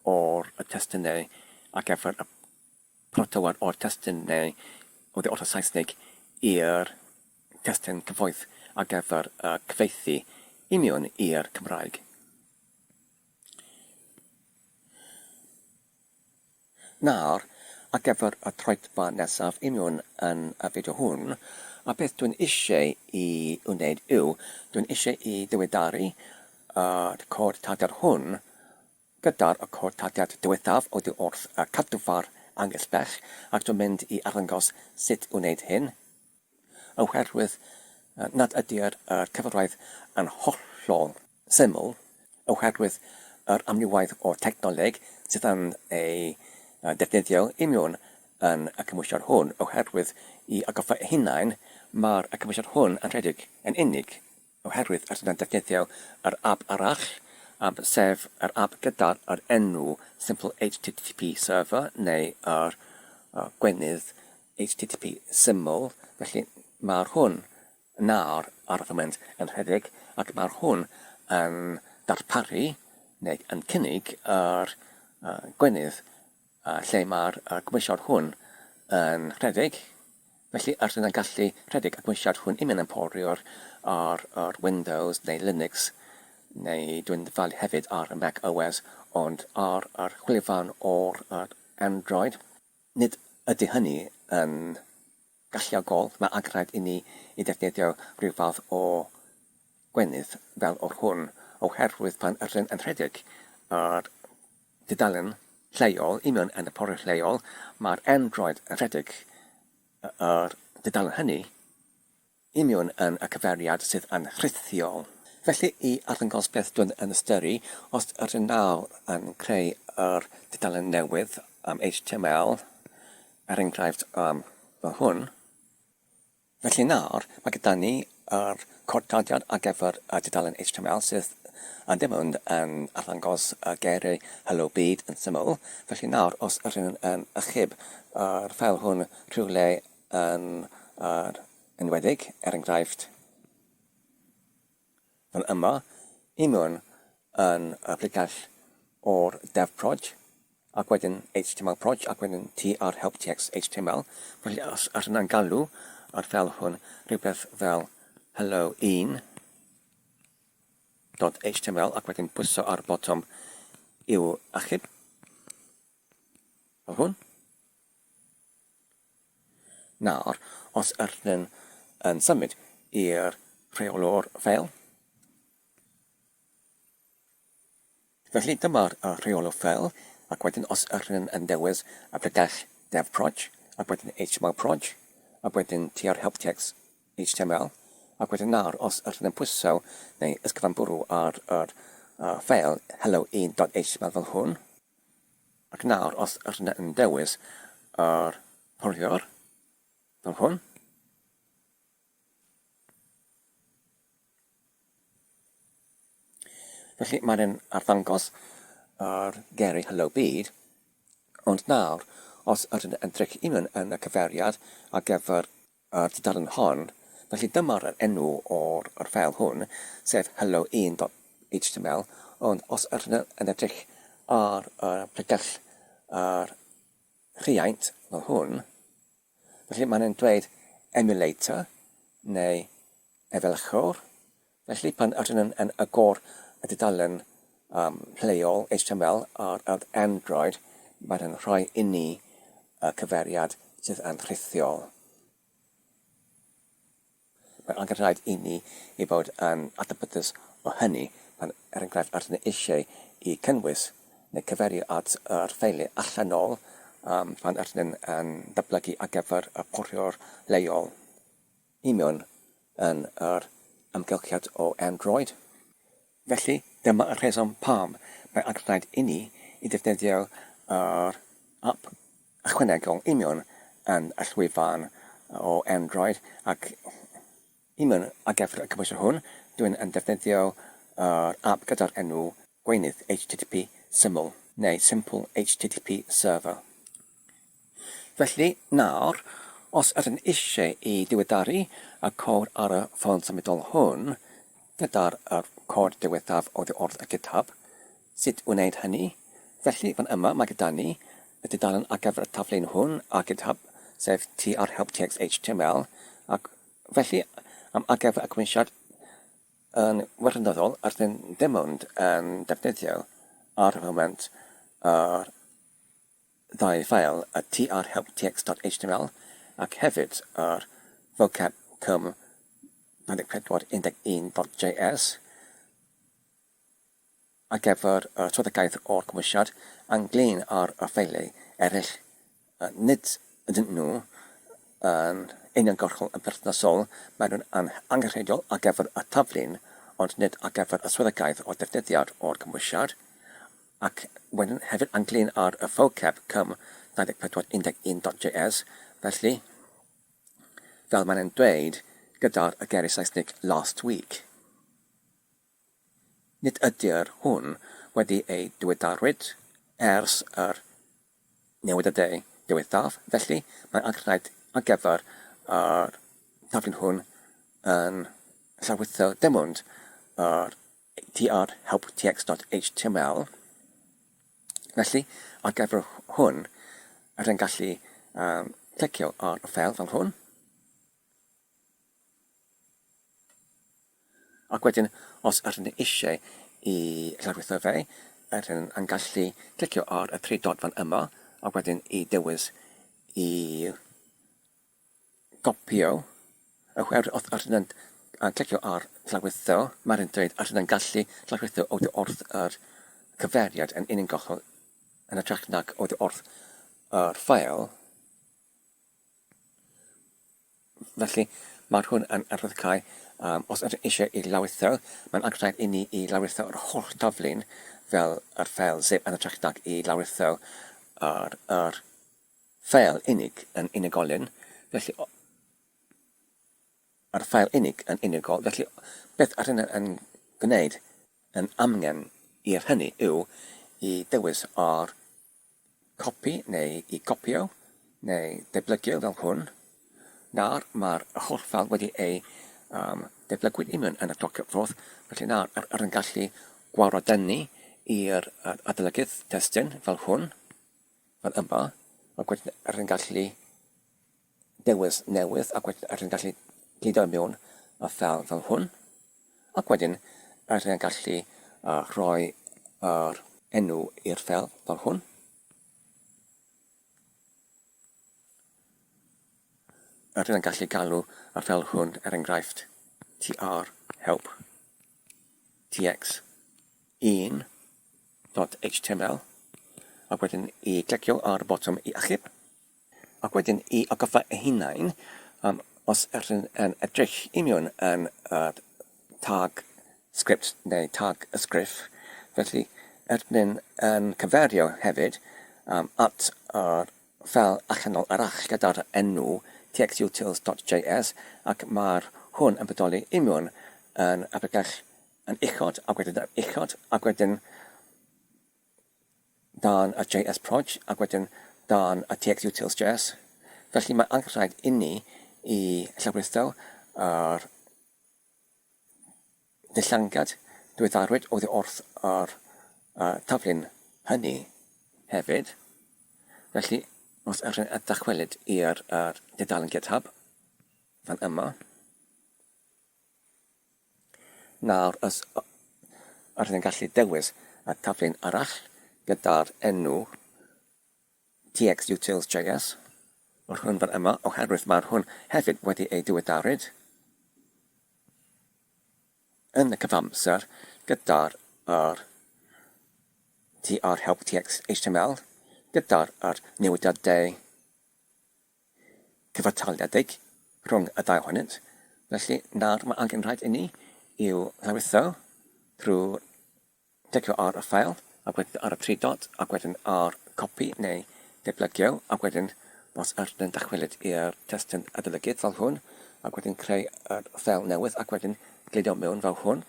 o'r testunau ar gyfer y paratowad o'r testunau oddi wrth y Saesneg i'r testun cyfoeth ar gyfer y cyfieithu i mewn i'r Cymraeg. Nawr, ar gyfer y troedfa nesaf union yn y fideo hwn, a beth dwi'n eisiau i wneud yw, dwi'n eisiau i ddiweddaru y cod tarddiad hwn gyda'r y cod tarddiad diwethaf oddi wrth y cadwfar anghysbell, ac dwi'n mynd i arddangos sut i wneud hyn. Oherwydd nad ydy'r cyfraith yn hollol syml, oherwydd yr amrywiaeth o technoleg sydd yn ei defnyddio union yn y cymhwysiad hwn, oherwydd i atgoffa eu hunain, mae'r cymhwysiad hwn yn rhedeg yn unig oherwydd rydyn yn defnyddio yr ap arall, sef yr ap gyda'r yr enw Simple HTTP Server neu yr gweinydd HTTP syml, felly mae'r hwn nawr ar y foment yn rhedeg ac mae'r hwn yn darparu neu yn cynnig yr gweinydd lle mae'r gymwysiad hwn yn rhedeg. Felly, rydyn yn gallu rhedeg y gymwysiad hwn i mewn yn poriwr ar yr Windows neu Linux, neu dwi'n dyfalu hefyd ar y Mac OS, ond ar yr chwilfan o'r Android. Nid ydy hynny yn galluogol, mae angen i ni i ddefnyddio rhyw fath o gwenith fel yr hwn, oherwydd pan ydyn yn rhedeg yr dudalen lleol i mewn yn y porwr lleol, mae'r Android yn rhedeg yr dudalen hynny i mewn yn y cyfeiriad sydd yn rhithiol. Felly, i arddangos beth dwi'n yn ystyru, os ydyn nawr yn creu yr dudalen newydd am HTML, er enghraifft um, fel hwn, Felly nawr, mae gyda ni yr cordadiad ar gyfer y dudalen HTML sydd yn dim ond yn arddangos y geiriau Helo Byd yn syml. Felly nawr, os ydyn yn achub yr ffeil hwn rhywle yn yr enwedig, er enghraifft, Fel yma, i mewn yn y pregell o'r dev proj, ac wedyn html proj, ac wedyn tr help tx html. Felly os ydyn nhw'n galw ar ffeil hwn rhywbeth fel hello 1 dot html ac wedyn pwyso ar y botwm i'w achub, fel hwn. Nawr, os ydyn yn symud i'r rheolwr ffeil, felly dyma'r rheolwr ffeil, ac wedyn os ydyn yn dewis y pregell dev proj, ac wedyn html proj, ac wedyn tr help text html, ac wedyn nawr os ydyn yn pwyso neu ysgrifenbwrw ar yr ffeil hello 1.html fel hwn, Ac nawr, os ydyn yn dewis yr porthiwr, fel hwn, felly mae'n arddangos yr geiriau Hello Byd, Ond nawr, os ydyn yn edrych i mewn yn y cyfeiriad ar gyfer yr tudalen hon, felly dyma'r enw o'r yr ffeil hwn, sef hello 1.html, ond os ydyn yn edrych ar y pregell yr rhiaint fel hwn, felly mae'n yn dweud emulator neu efelychwr. Felly pan ydyn yn, yn agor y dudalen um, lleol HTML ar yr Android, mae'n yn rhoi inni y cyfeiriad sydd yn rhithiol. Mae'n angenrhaid i ni i fod yn adnabyddus o hynny pan, er enghraifft, rydyn ni eisiau i cynnwys neu cyfeirio at yr ffeiliau allanol um, pan rydyn ni'n yn datblygu ar gyfer y poriwr leol i mewn yn yr amgylchiad o Android. Felly, dyma y rheswm pam mae angenrhaid inni i ddefnyddio yr ap ychwanegol union yn y llwyfan o Android ac i mewn ar gyfer y cymhwyster hwn, dwi'n yn defnyddio yr ap gyda'r enw Gweinydd HTTP Syml neu Simple HTTP Server. Felly, nawr, os ydyn eisiau i diweddaru y cod ar y ffôn symudol hwn gyda'r yr cod diwethaf oddi wrth y GitHub, sut i wneud hynny? Felly, fan yma mae gyda ni y dudalen ar gyfer y taflen hwn ar GitHub, sef trhelptxhtml, ac felly, am ar gyfer y cymhwysiad yn wirioneddol, rydyn dim ond yn defnyddio ar y foment yr ddau ffeil, y trhelptx.html ac hefyd yr vocab cym 24 11.js ar gyfer y swyddogaeth o'r cymhwysiad ynglŷn â'r ffeiliau eraill. Nid ydyn nhw yn uniongyrchol yn berthnasol, maen nhw'n angenrheidiol ar gyfer y taflun ond nid ar gyfer y swyddogaeth o'r defnyddiad o'r cymhwysiad. Ac wedyn hefyd ynglyn â'r y vocab cym 24 11 dot js, felly, fel mae'n e'n dweud gyda'r y geiriau Saesneg last week. Nid ydy'r hwn wedi ei diweddarwyd ers yr newidiadau diwethaf, felly mae angenrhaid ar gyfer yr taflen hwn yn llawrytho dim ond yr tr help tx.html. Felly, ar gyfer hwn, rydyn yn gallu um, clicio ar y ffeil fel hwn. Ac wedyn, os ydyn ni eisiau i lawrlwytho fe, rydyn yn gallu clicio ar y tri dot fan yma, ac wedyn i dewis i gopïo, oherwydd os ydyn yn clicio ar lawrlwytho, mae'n dweud ydyn yn gallu lawrlwytho oddi wrth yr cyfeiriad yn uniongyrchol yn hytrach nag oddi wrth yr ffeil. Felly, mae'r hwn yn arwyddocau, um, os ydych eisiau i lawrlwytho, mae'n angenrhaid i ni i lawrlwytho yr holl daflun fel yr ffeil zip yn hytrach nag i lawrlwytho yr, yr ffeil unig yn unigolyn. Felly, yr ffeil unig yn unigol. Felly, beth ydyn yn gwneud yn amgen i'r hynny yw i dewis ar copi neu i gopïo neu deblygio fel hwn. Nawr mae'r holl ffeil wedi ei um, deblygwyd i mewn yn y doc forth, felly nawr yr, yr yn gallu gwarodynnu i'r adolygydd testun fel hwn, fel yma, ac wedyn yr yn gallu dewis newydd ac wedyn rydyn gallu gludo i mewn y ffeil fel hwn ac wedyn rydyn gallu uh, rhoi yr enw i'r ffeil fel hwn. Rydyn yn gallu galw y ffeil hwn er enghraifft tr help tx 1.html ac wedyn i glicio ar y botwm i achub. Ac wedyn i atgoffa eu hunain, um, os ydyn yn edrych i mewn yn y tag sgript neu tag ysgrif, felly ydyn yn cyferio hefyd um, at yr ffeil allanol arall gyda'r enw txutils.js ac mae'r hwn yn bodoli i mewn yn y pregell yn uchod ac wedyn yn uchod ac wedyn dan y JS proj ac wedyn dan y txutils.js. Felly mae angen rhaid inni i llawrytho yr dillangad diweddarwyd oddi wrth yr taflun hynny hefyd. Felly, os ydych chi'n dychwelyd i'r dudalen GitHub fan yma, Nawr, os ydych chi'n gallu dewis y taflen arall gyda'r enw txutils.js, yr hwn fan yma, oherwydd mae'r hwn hefyd wedi ei diweddaru yn y cyfamser gyda'r yr trhelp txhtml gyda'r yr newidiadau cyfartaliedig rhwng y ddau ohonynt, felly nawr mae angen rhaid inni i'w llawrytho drwy clicio ar y ffael ac wedyn ar y tri dot ac wedyn ar copi neu deblygio ac wedyn os ydyn yn dychwelyd i'r testun adolygydd fel hwn ac wedyn creu yr ffeil newydd ac wedyn gludo mewn fel hwn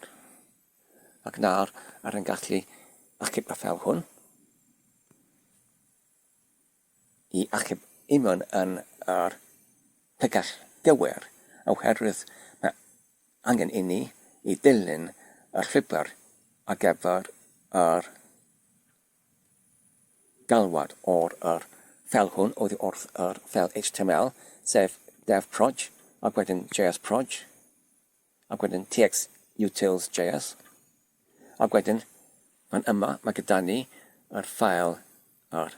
ac nawr yr yn gallu achub y ffeil hwn. I achub union yn yr pregell gywir, oherwydd mae angen inni i ddilyn y llwybr ar gyfer yr galwad o'r yr ffeil hwn oddi wrth yr ffeil html, sef devproj ac wedyn jsproj. ac wedyn txutils.js, ac wedyn fan yma mae gyda ni yr ffael yr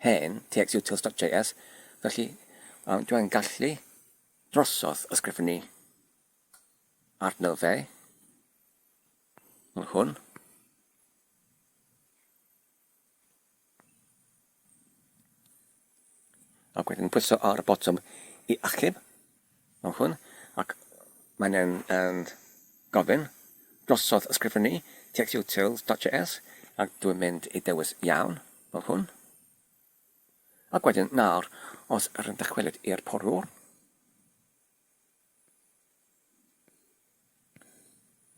hen txutils.js, felly um, dwi'n gallu drosodd ysgrifennu arno fe, fel hwn. Ac wedyn pwyso ar y botwm i achub fel hwn, ac mae'n yn, yn gofyn drosodd ysgrifennu txutils.js ac dwi'n mynd i dewis iawn fel hwn. Ac wedyn nawr, os yr yn dychwelyd i'r porwr,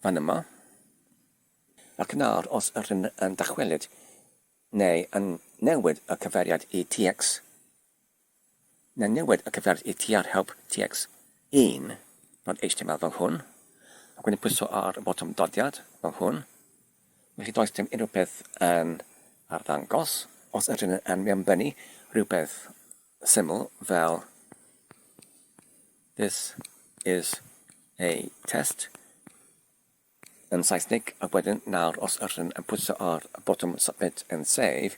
fan yma, ac nawr os yr yn, yn dychwelyd neu yn newid y cyfeiriad i TX, neu newid y cyfeiriad i TR help TX1 dot html fel hwn, ac wedyn pwyso ar y botwm dodiad fel hwn, felly does dim unrhyw beth yn arddangos. Os ydyn yn mewnbynnu rhywbeth syml fel This is a test, yn Saesneg ac wedyn nawr os ydyn yn pwyso ar y botwm Submit and Save,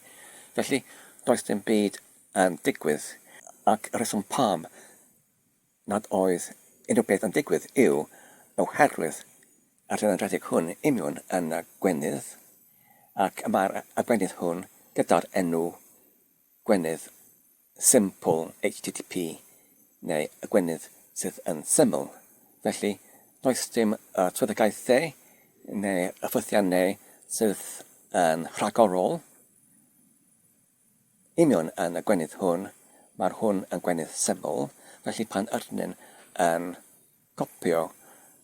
felly does dim byd yn digwydd ac y rheswm pam nad oedd unrhyw beth yn digwydd yw oherwydd yr yn rhedeg hwn union yn y gwenydd ac mae'r y gwenydd hwn gyda'r enw gwenydd simple HTTP neu y gwenydd sydd yn syml. Felly, does dim y swyddogaethau neu y ffwythiannau sydd yn rhagorol union yn y gwenydd hwn, mae'r hwn yn gwenydd syml, felly pan ydyn yn copio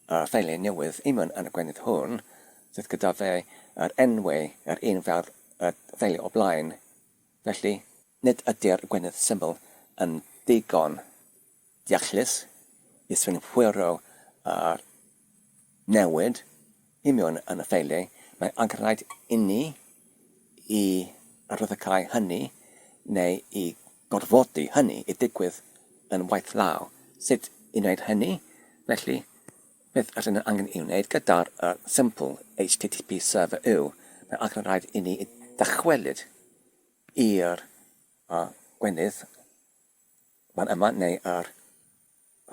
y ffeiliau newydd union yn y gwenydd hwn, sydd gyda fe yr enwau yr un fel y ffeiliau o blaen, Felly, nid ydy'r gwenydd syml yn ddigon deallus i synhwyro yr newid union yn y ffeiliau, mae angenrhaid inni i arwyddocae hynny neu i gorfodi hynny i ddigwydd yn waith law. Sut i wneud hynny? Felly, beth rydyn ni angen ei wneud gyda'r simple HTTP server yw, mae angenrhaid inni ddychwelyd i'r gwenydd fan yma neu yr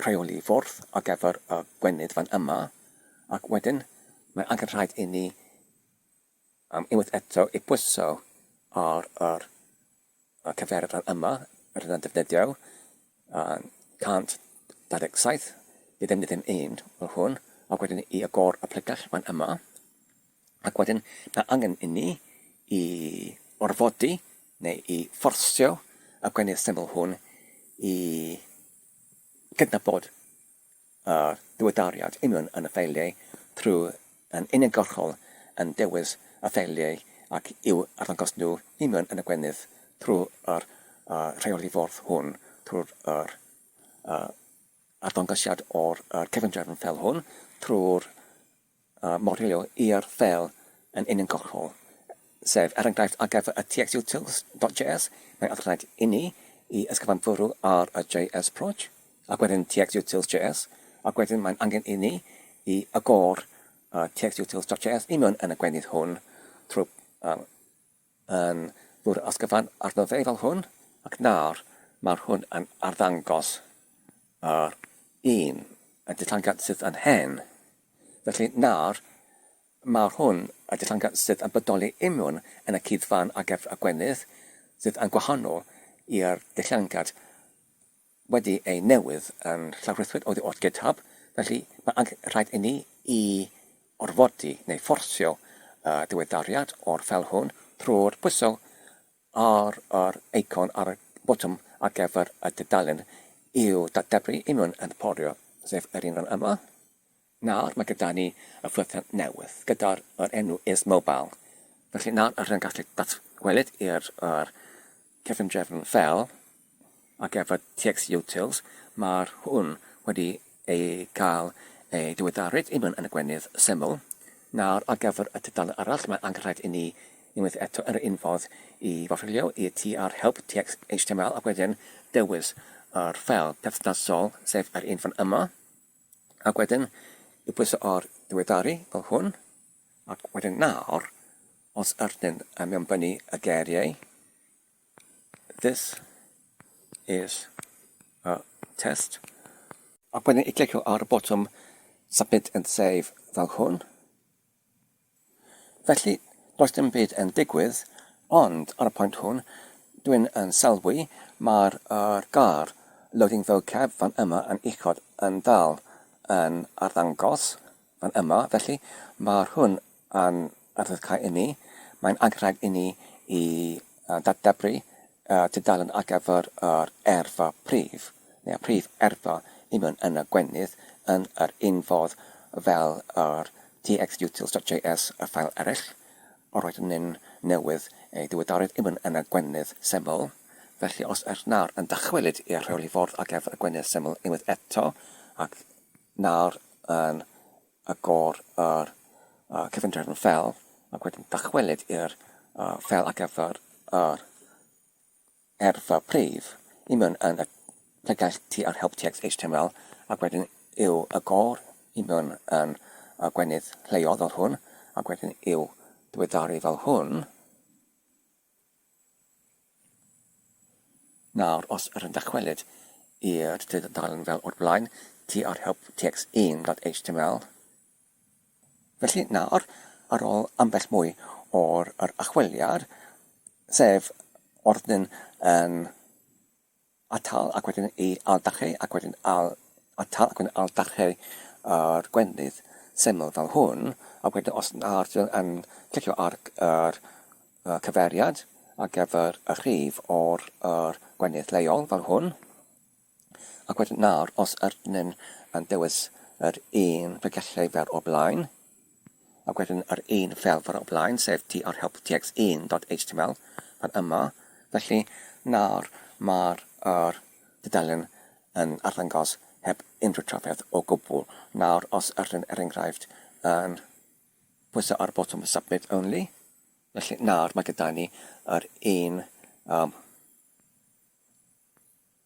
rheoli fwrdd ar gyfer y gwenydd fan yma ac wedyn mae angen rhaid i ni am unwaith eto i bwyso ar yr cyfeiriad fan yma rydyn ni'n defnyddio 127 i ddim ddim un fel hwn ac wedyn i agor y plegell fan yma. Ac wedyn mae angen i ni i orfodi neu i fforsio y gwenydd syml hwn i gydnabod y diweddariad union yn y ffeiliau trwy yn uniongyrchol yn dewis y ffeiliau ac i'w arddangos nhw i mewn yn y gwenydd trwy'r rheoli ffordd hwn, trwy'r arddangosiad o'r cyfundrefn fel hwn, trwy'r modelio i'r ffeil yn uniongyrchol, sef, er enghraifft, ar gyfer y txutils.js, mae rhaid inni i ysgrifennu ar y JS proj, ac wedyn txutils.js, ac wedyn mae'n angen inni i agor y txutils.js i mewn yn y gweinydd hwn trwy yn bwrw ysgrifennu arno fe fel hwn, ac nawr mae'r hwn yn arddangos yr un y dillangad sydd yn hen. Felly nawr mae'r hwn y dillangad sydd yn bodoli imiwn yn y cuddfan ar gyfer y gwenith sydd yn gwahanol i'r dillangad wedi ei newydd yn llawrythwyd oddi wrth GitHub, felly mae angen rhaid inni i orfodi neu fforsio y diweddariad o'r ffeil hwn trwy'r pwyso ar yr eicon ar y botwm ar gyfer y dudalen i'w datdebru i mewn yn porio, sef yr un fan yma. Nawr mae gyda ni y ffwythiant newydd gyda'r yr enw is mobile. Felly nawr rydyn ni'n gallu datwelyd i'r yr cyfundrefn fel ar gyfer txutils, mae'r hwn wedi ei gael ei diweddaru i mewn yn y gwenydd syml. Nawr ar gyfer y tudalen arall mae angenrhaid i ni unwaith eto yn yr un ffordd i forfilio i tr help txhtml ac wedyn dewis yr ffeil perthnasol sef yr un fan yma. Ac wedyn, i pwyso ar ddiweddaru fel hwn, ac wedyn nawr, os ydyn yn mewnbynnu y geiriau, this is a test, ac wedyn i clicio ar y botwm submit and save fel hwn. Felly, does dim byd yn digwydd, ond ar y pwynt hwn, dwi'n yn sylwi mae'r yr gair loading vocab fan yma yn uchod yn dal yn arddangos fan yma, felly mae'r hwn yn arwyddocau i mi, mae'n angenrhaid i ni i datblygu y tudalen ar gyfer yr erfa prif, neu'r prif erfa i mewn yn y gwenydd yn yr un fodd fel yr txutils.js a ffael eraill, yr oeddwn ni'n newydd ei ddiweddaru ddim yn y gwenydd syml, felly os ers nawr yn dychwelyd i'r rheoli ffordd ar gyfer y gwenydd syml unwaith eto, ac nawr yn agor yr cyfundrefn ffeil, ac wedyn dychwelyd i'r ffeil ar gyfer yr Erfa prif i mewn yn y pregell TR Help TX HTML ac wedyn i'w agor i mewn yn y gwenydd lleol fel hwn ac wedyn i'w diweddaru fel hwn. Nawr os yr yn dychwelyd i'r tudalen fel o'r blaen, TR Help TX 1.html. Felly nawr, ar ôl ambell mwy o'r yr archwiliad, sef ordyn yn atal ac wedyn i ailddechrau ac wedyn ail atal ac wedyn ailddechrau yr gwenith syml fel hwn, ac wedyn os nawr dwi yn clicio ar yr cyfeiriad ar gyfer y rhif o'r yr gwenith leol fel hwn, Ac wedyn nawr, os ydyn yn dewis yr un pregethau fel o'r blaen, ac wedyn yr un ffeil fel o'r blaen, sef trhelptx1.html, fan yma, felly nawr mae'r yr tudalen yn arddangos heb unrhyw trafferth o gwbl. Nawr, os ydyn, er enghraifft, yn pwyso ar y botwm Submit Only, felly nawr mae gyda ni yr un um,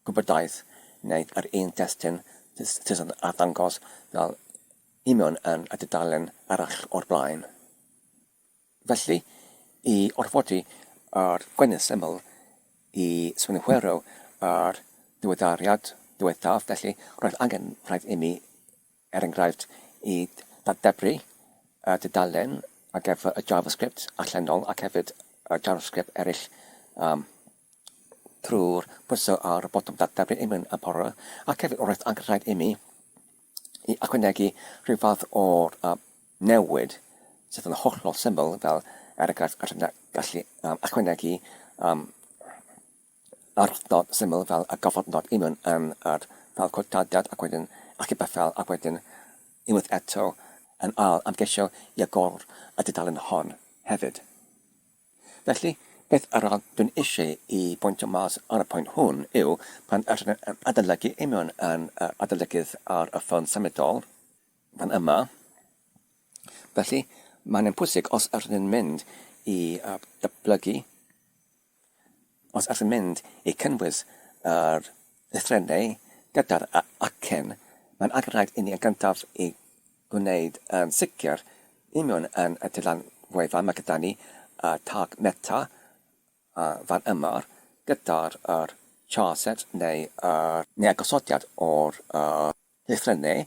gwybodaeth neu yr un testun sydd yn arddangos fel union yn y dudalen arall o'r blaen. Felly, i orfodi yr gwenith syml i synhwyro yr diweddariad diwethaf, felly roedd angen rhaid imi er enghraifft, i ddadebru y dudalen ar gyfer y JavaScript allanol ac hefyd y JavaScript eraill um, trwy'r pwyso ar y botwm dadebru i mewn y porwr, ac hefyd roedd angen rhaid imi i ychwanegu rhyw fath o'r newid sydd yn hollol syml fel er enghraifft gallu ychwanegu um, Arddod syml fel y gofodnod union yn yr ffeil cwotadiad ac wedyn achub y ffeil ac wedyn unwaith eto yn ail ymgeisio i agor y dudalen hon hefyd. Felly, beth arall dwi'n eisiau i bwyntio mas ar y pwynt hwn yw pan ydyn yn adolygu union yn yr adolygydd ar y ffôn symudol fan yma, felly mae'n yn pwysig os ydyn yn mynd i datblygu, os ydyn yn mynd i cynnwys yr llythrennau gyda'r acen, mae'n angenrhaid i ni yn gyntaf i gwneud yn sicr union yn y tudalen wefan mae gyda ni y tag meta fan yma gyda'r yr charset neu yr neu y gosodiad o'r yr llythrennau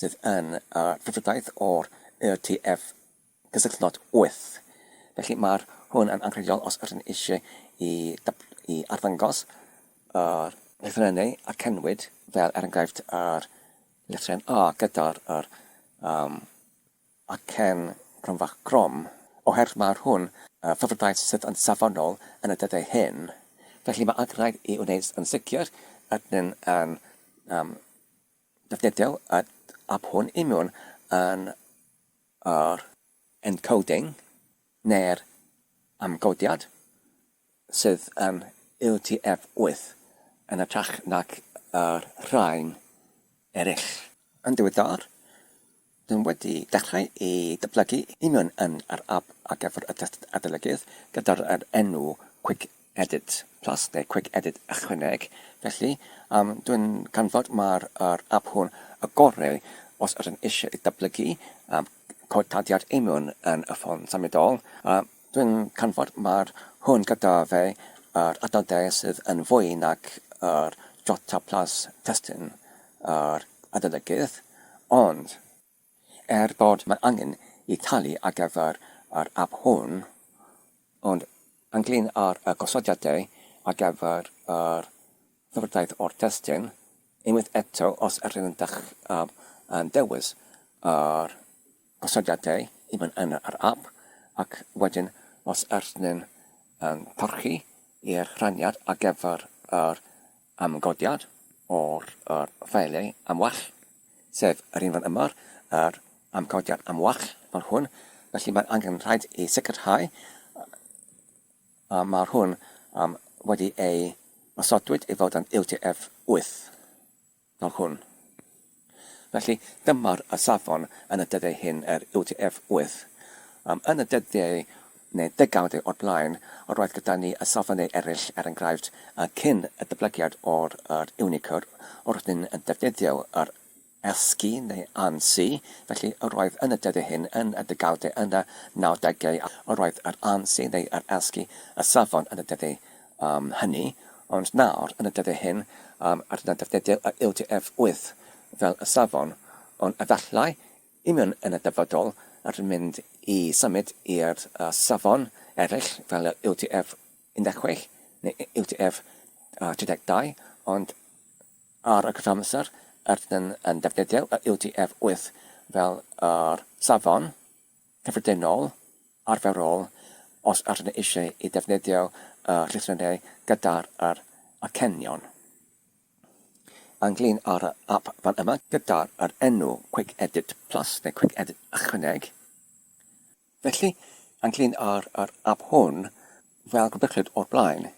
sydd yn y ffurfwraeth o'r UTF cysylltnod 8. Felly mae'r hwn yn angenrheidiol os ydyn eisiau i i arddangos yr llythrennau a cenwyd fel er enghraifft yr Lythyren A gyda'r yr yym acen cromfach grom, oherwydd mae'r hwn y ffurfwraeth sydd yn safonol yn y dyddiau hyn, felly mae angen rhaid i wneud yn sicr ydyn yn yym defnyddio y ap hwn i mewn yn yr encoding neu'r amgodiad sydd yn UTF-8 yn hytrach nag yr rhain eraill. Yn ddiweddar, rydym wedi dechrau i datblygu union yn yr ap ar gyfer y test adolygydd gyda'r yr enw Quick Edit Plus neu Quick Edit Ychwaneg. Felly, um, dwi'n canfod mae'r yr ap hwn y gorau os ydyn eisiau ei datblygu um, cod tarddiad union yn y ffôn symudol. Uh, Dwi'n canfod mae'r hwn gyda fe yr adnoddau sydd yn fwy nag yr Jota Plus testun yr adolygydd, ond er bod mae angen i talu ar gyfer yr ap hwn, ond ynglyn â'r y gosodiadau ar gyfer yr ddyfrdaith o'r testun, unwaith eto os ydyn yn dewis yr gosodiadau i mewn yn yr ap ac wedyn os ydyn yn parchu i'r rhaniad ar gyfer yr amgodiad o'r yr ffeiliau am wall, sef yr un fan yma, yr amgodiad am wall fel hwn, felly mae angen rhaid i sicrhau a mae'r hwn um, wedi ei osodwyd i fod yn UTF-8. Fel hwn. Felly, dyma'r y safon yn y dyddiau hyn, yr UTF-8. Um, yn y dyddiau neu degawdau o'r blaen, yr oedd gyda ni y safonau eraill, er enghraifft, cyn y datblygiad o'r yr Unicode, yr oedd ni'n yn defnyddio yr ASCII neu ANSI, felly yr oedd yn y dyddiau hyn, yn y degawdau, yn y nawdegau, yr oedd yr ANSI neu yr ASCII y safon yn y dyddiau um, hynny, ond nawr, yn y dyddiau hyn, um, rydyn yn defnyddio y UTF-8 fel y safon, ond efallai, union yn y dyfodol, rydyn mynd i symud i'r uh, safon eraill fel y UTF-16 neu UTF-32, ond ar y cyfamser, rydyn yn defnyddio y UTF-8 fel yr safon cyffredinol arferol os ydyn nhw eisiau i ddefnyddio y llythrennau gyda'r yr acenion. Ynglyn â'r ap fan yma gyda'r yr enw Quick Edit Plus neu Quick Edit Ychwaneg. Felly, ynglyn â'r yr ap hwn, fel gwyblychlyd o'r blaen,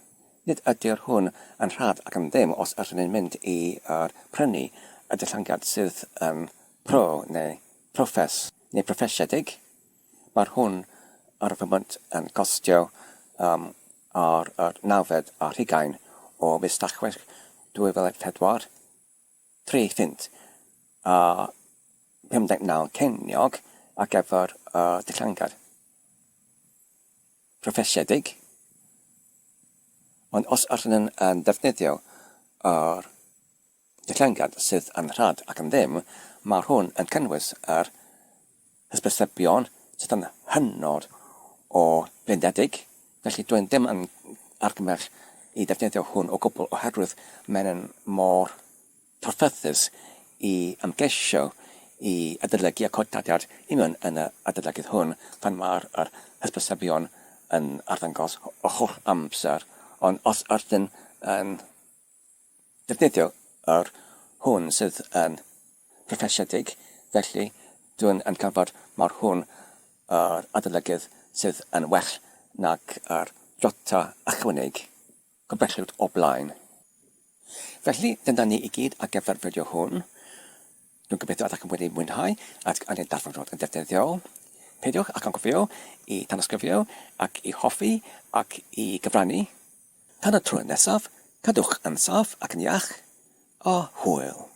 nid ydy'r hwn yn rhad ac am ddim os ydyn ni'n mynd i yr prynu y dillangiad sydd yn pro neu proffes neu proffesiedig. Mae'r hwn ar y foment yn costio um, ar yr nawfed ar hugain o mis Tachwedd 2004, 3 phunt a 59 ceiniog ar gyfer y dillangad proffesiedig. Ond os ydyn yn defnyddio yr Dillangad sydd yn rhad ac am ddim, mae'r hwn yn cynnwys yr hysbysebion sydd yn hynod o blinedig, felly dw i ddim yn argymell i ddefnyddio hwn o gwbl oherwydd mae'n yn mor torfforddus i ymgeisio i adolygu y cod tarddiad union yn y adolygydd hwn pan mae'r yr hysbysebion yn arddangos y holl amser, ond os ydyn yn defnyddio yr hwn sydd yn proffesiedig, felly dwi'n yn canfod mai'r hwn yr adolygydd sydd yn well nag yr jota ychwaneg gobeithiwt o blaen. Felly, dyna ni i gyd ar gyfer fideo hwn. Dwi'n gobeithio ydych chi wedi mwynhau ac yn ei darganfod yn ddefnyddiol. Peidiwch ac anghofio i tanysgrifio ac i hoffi ac i gyfrannu. Tan y tro nesaf, cadwch yn saff ac yn iach, a hwyl!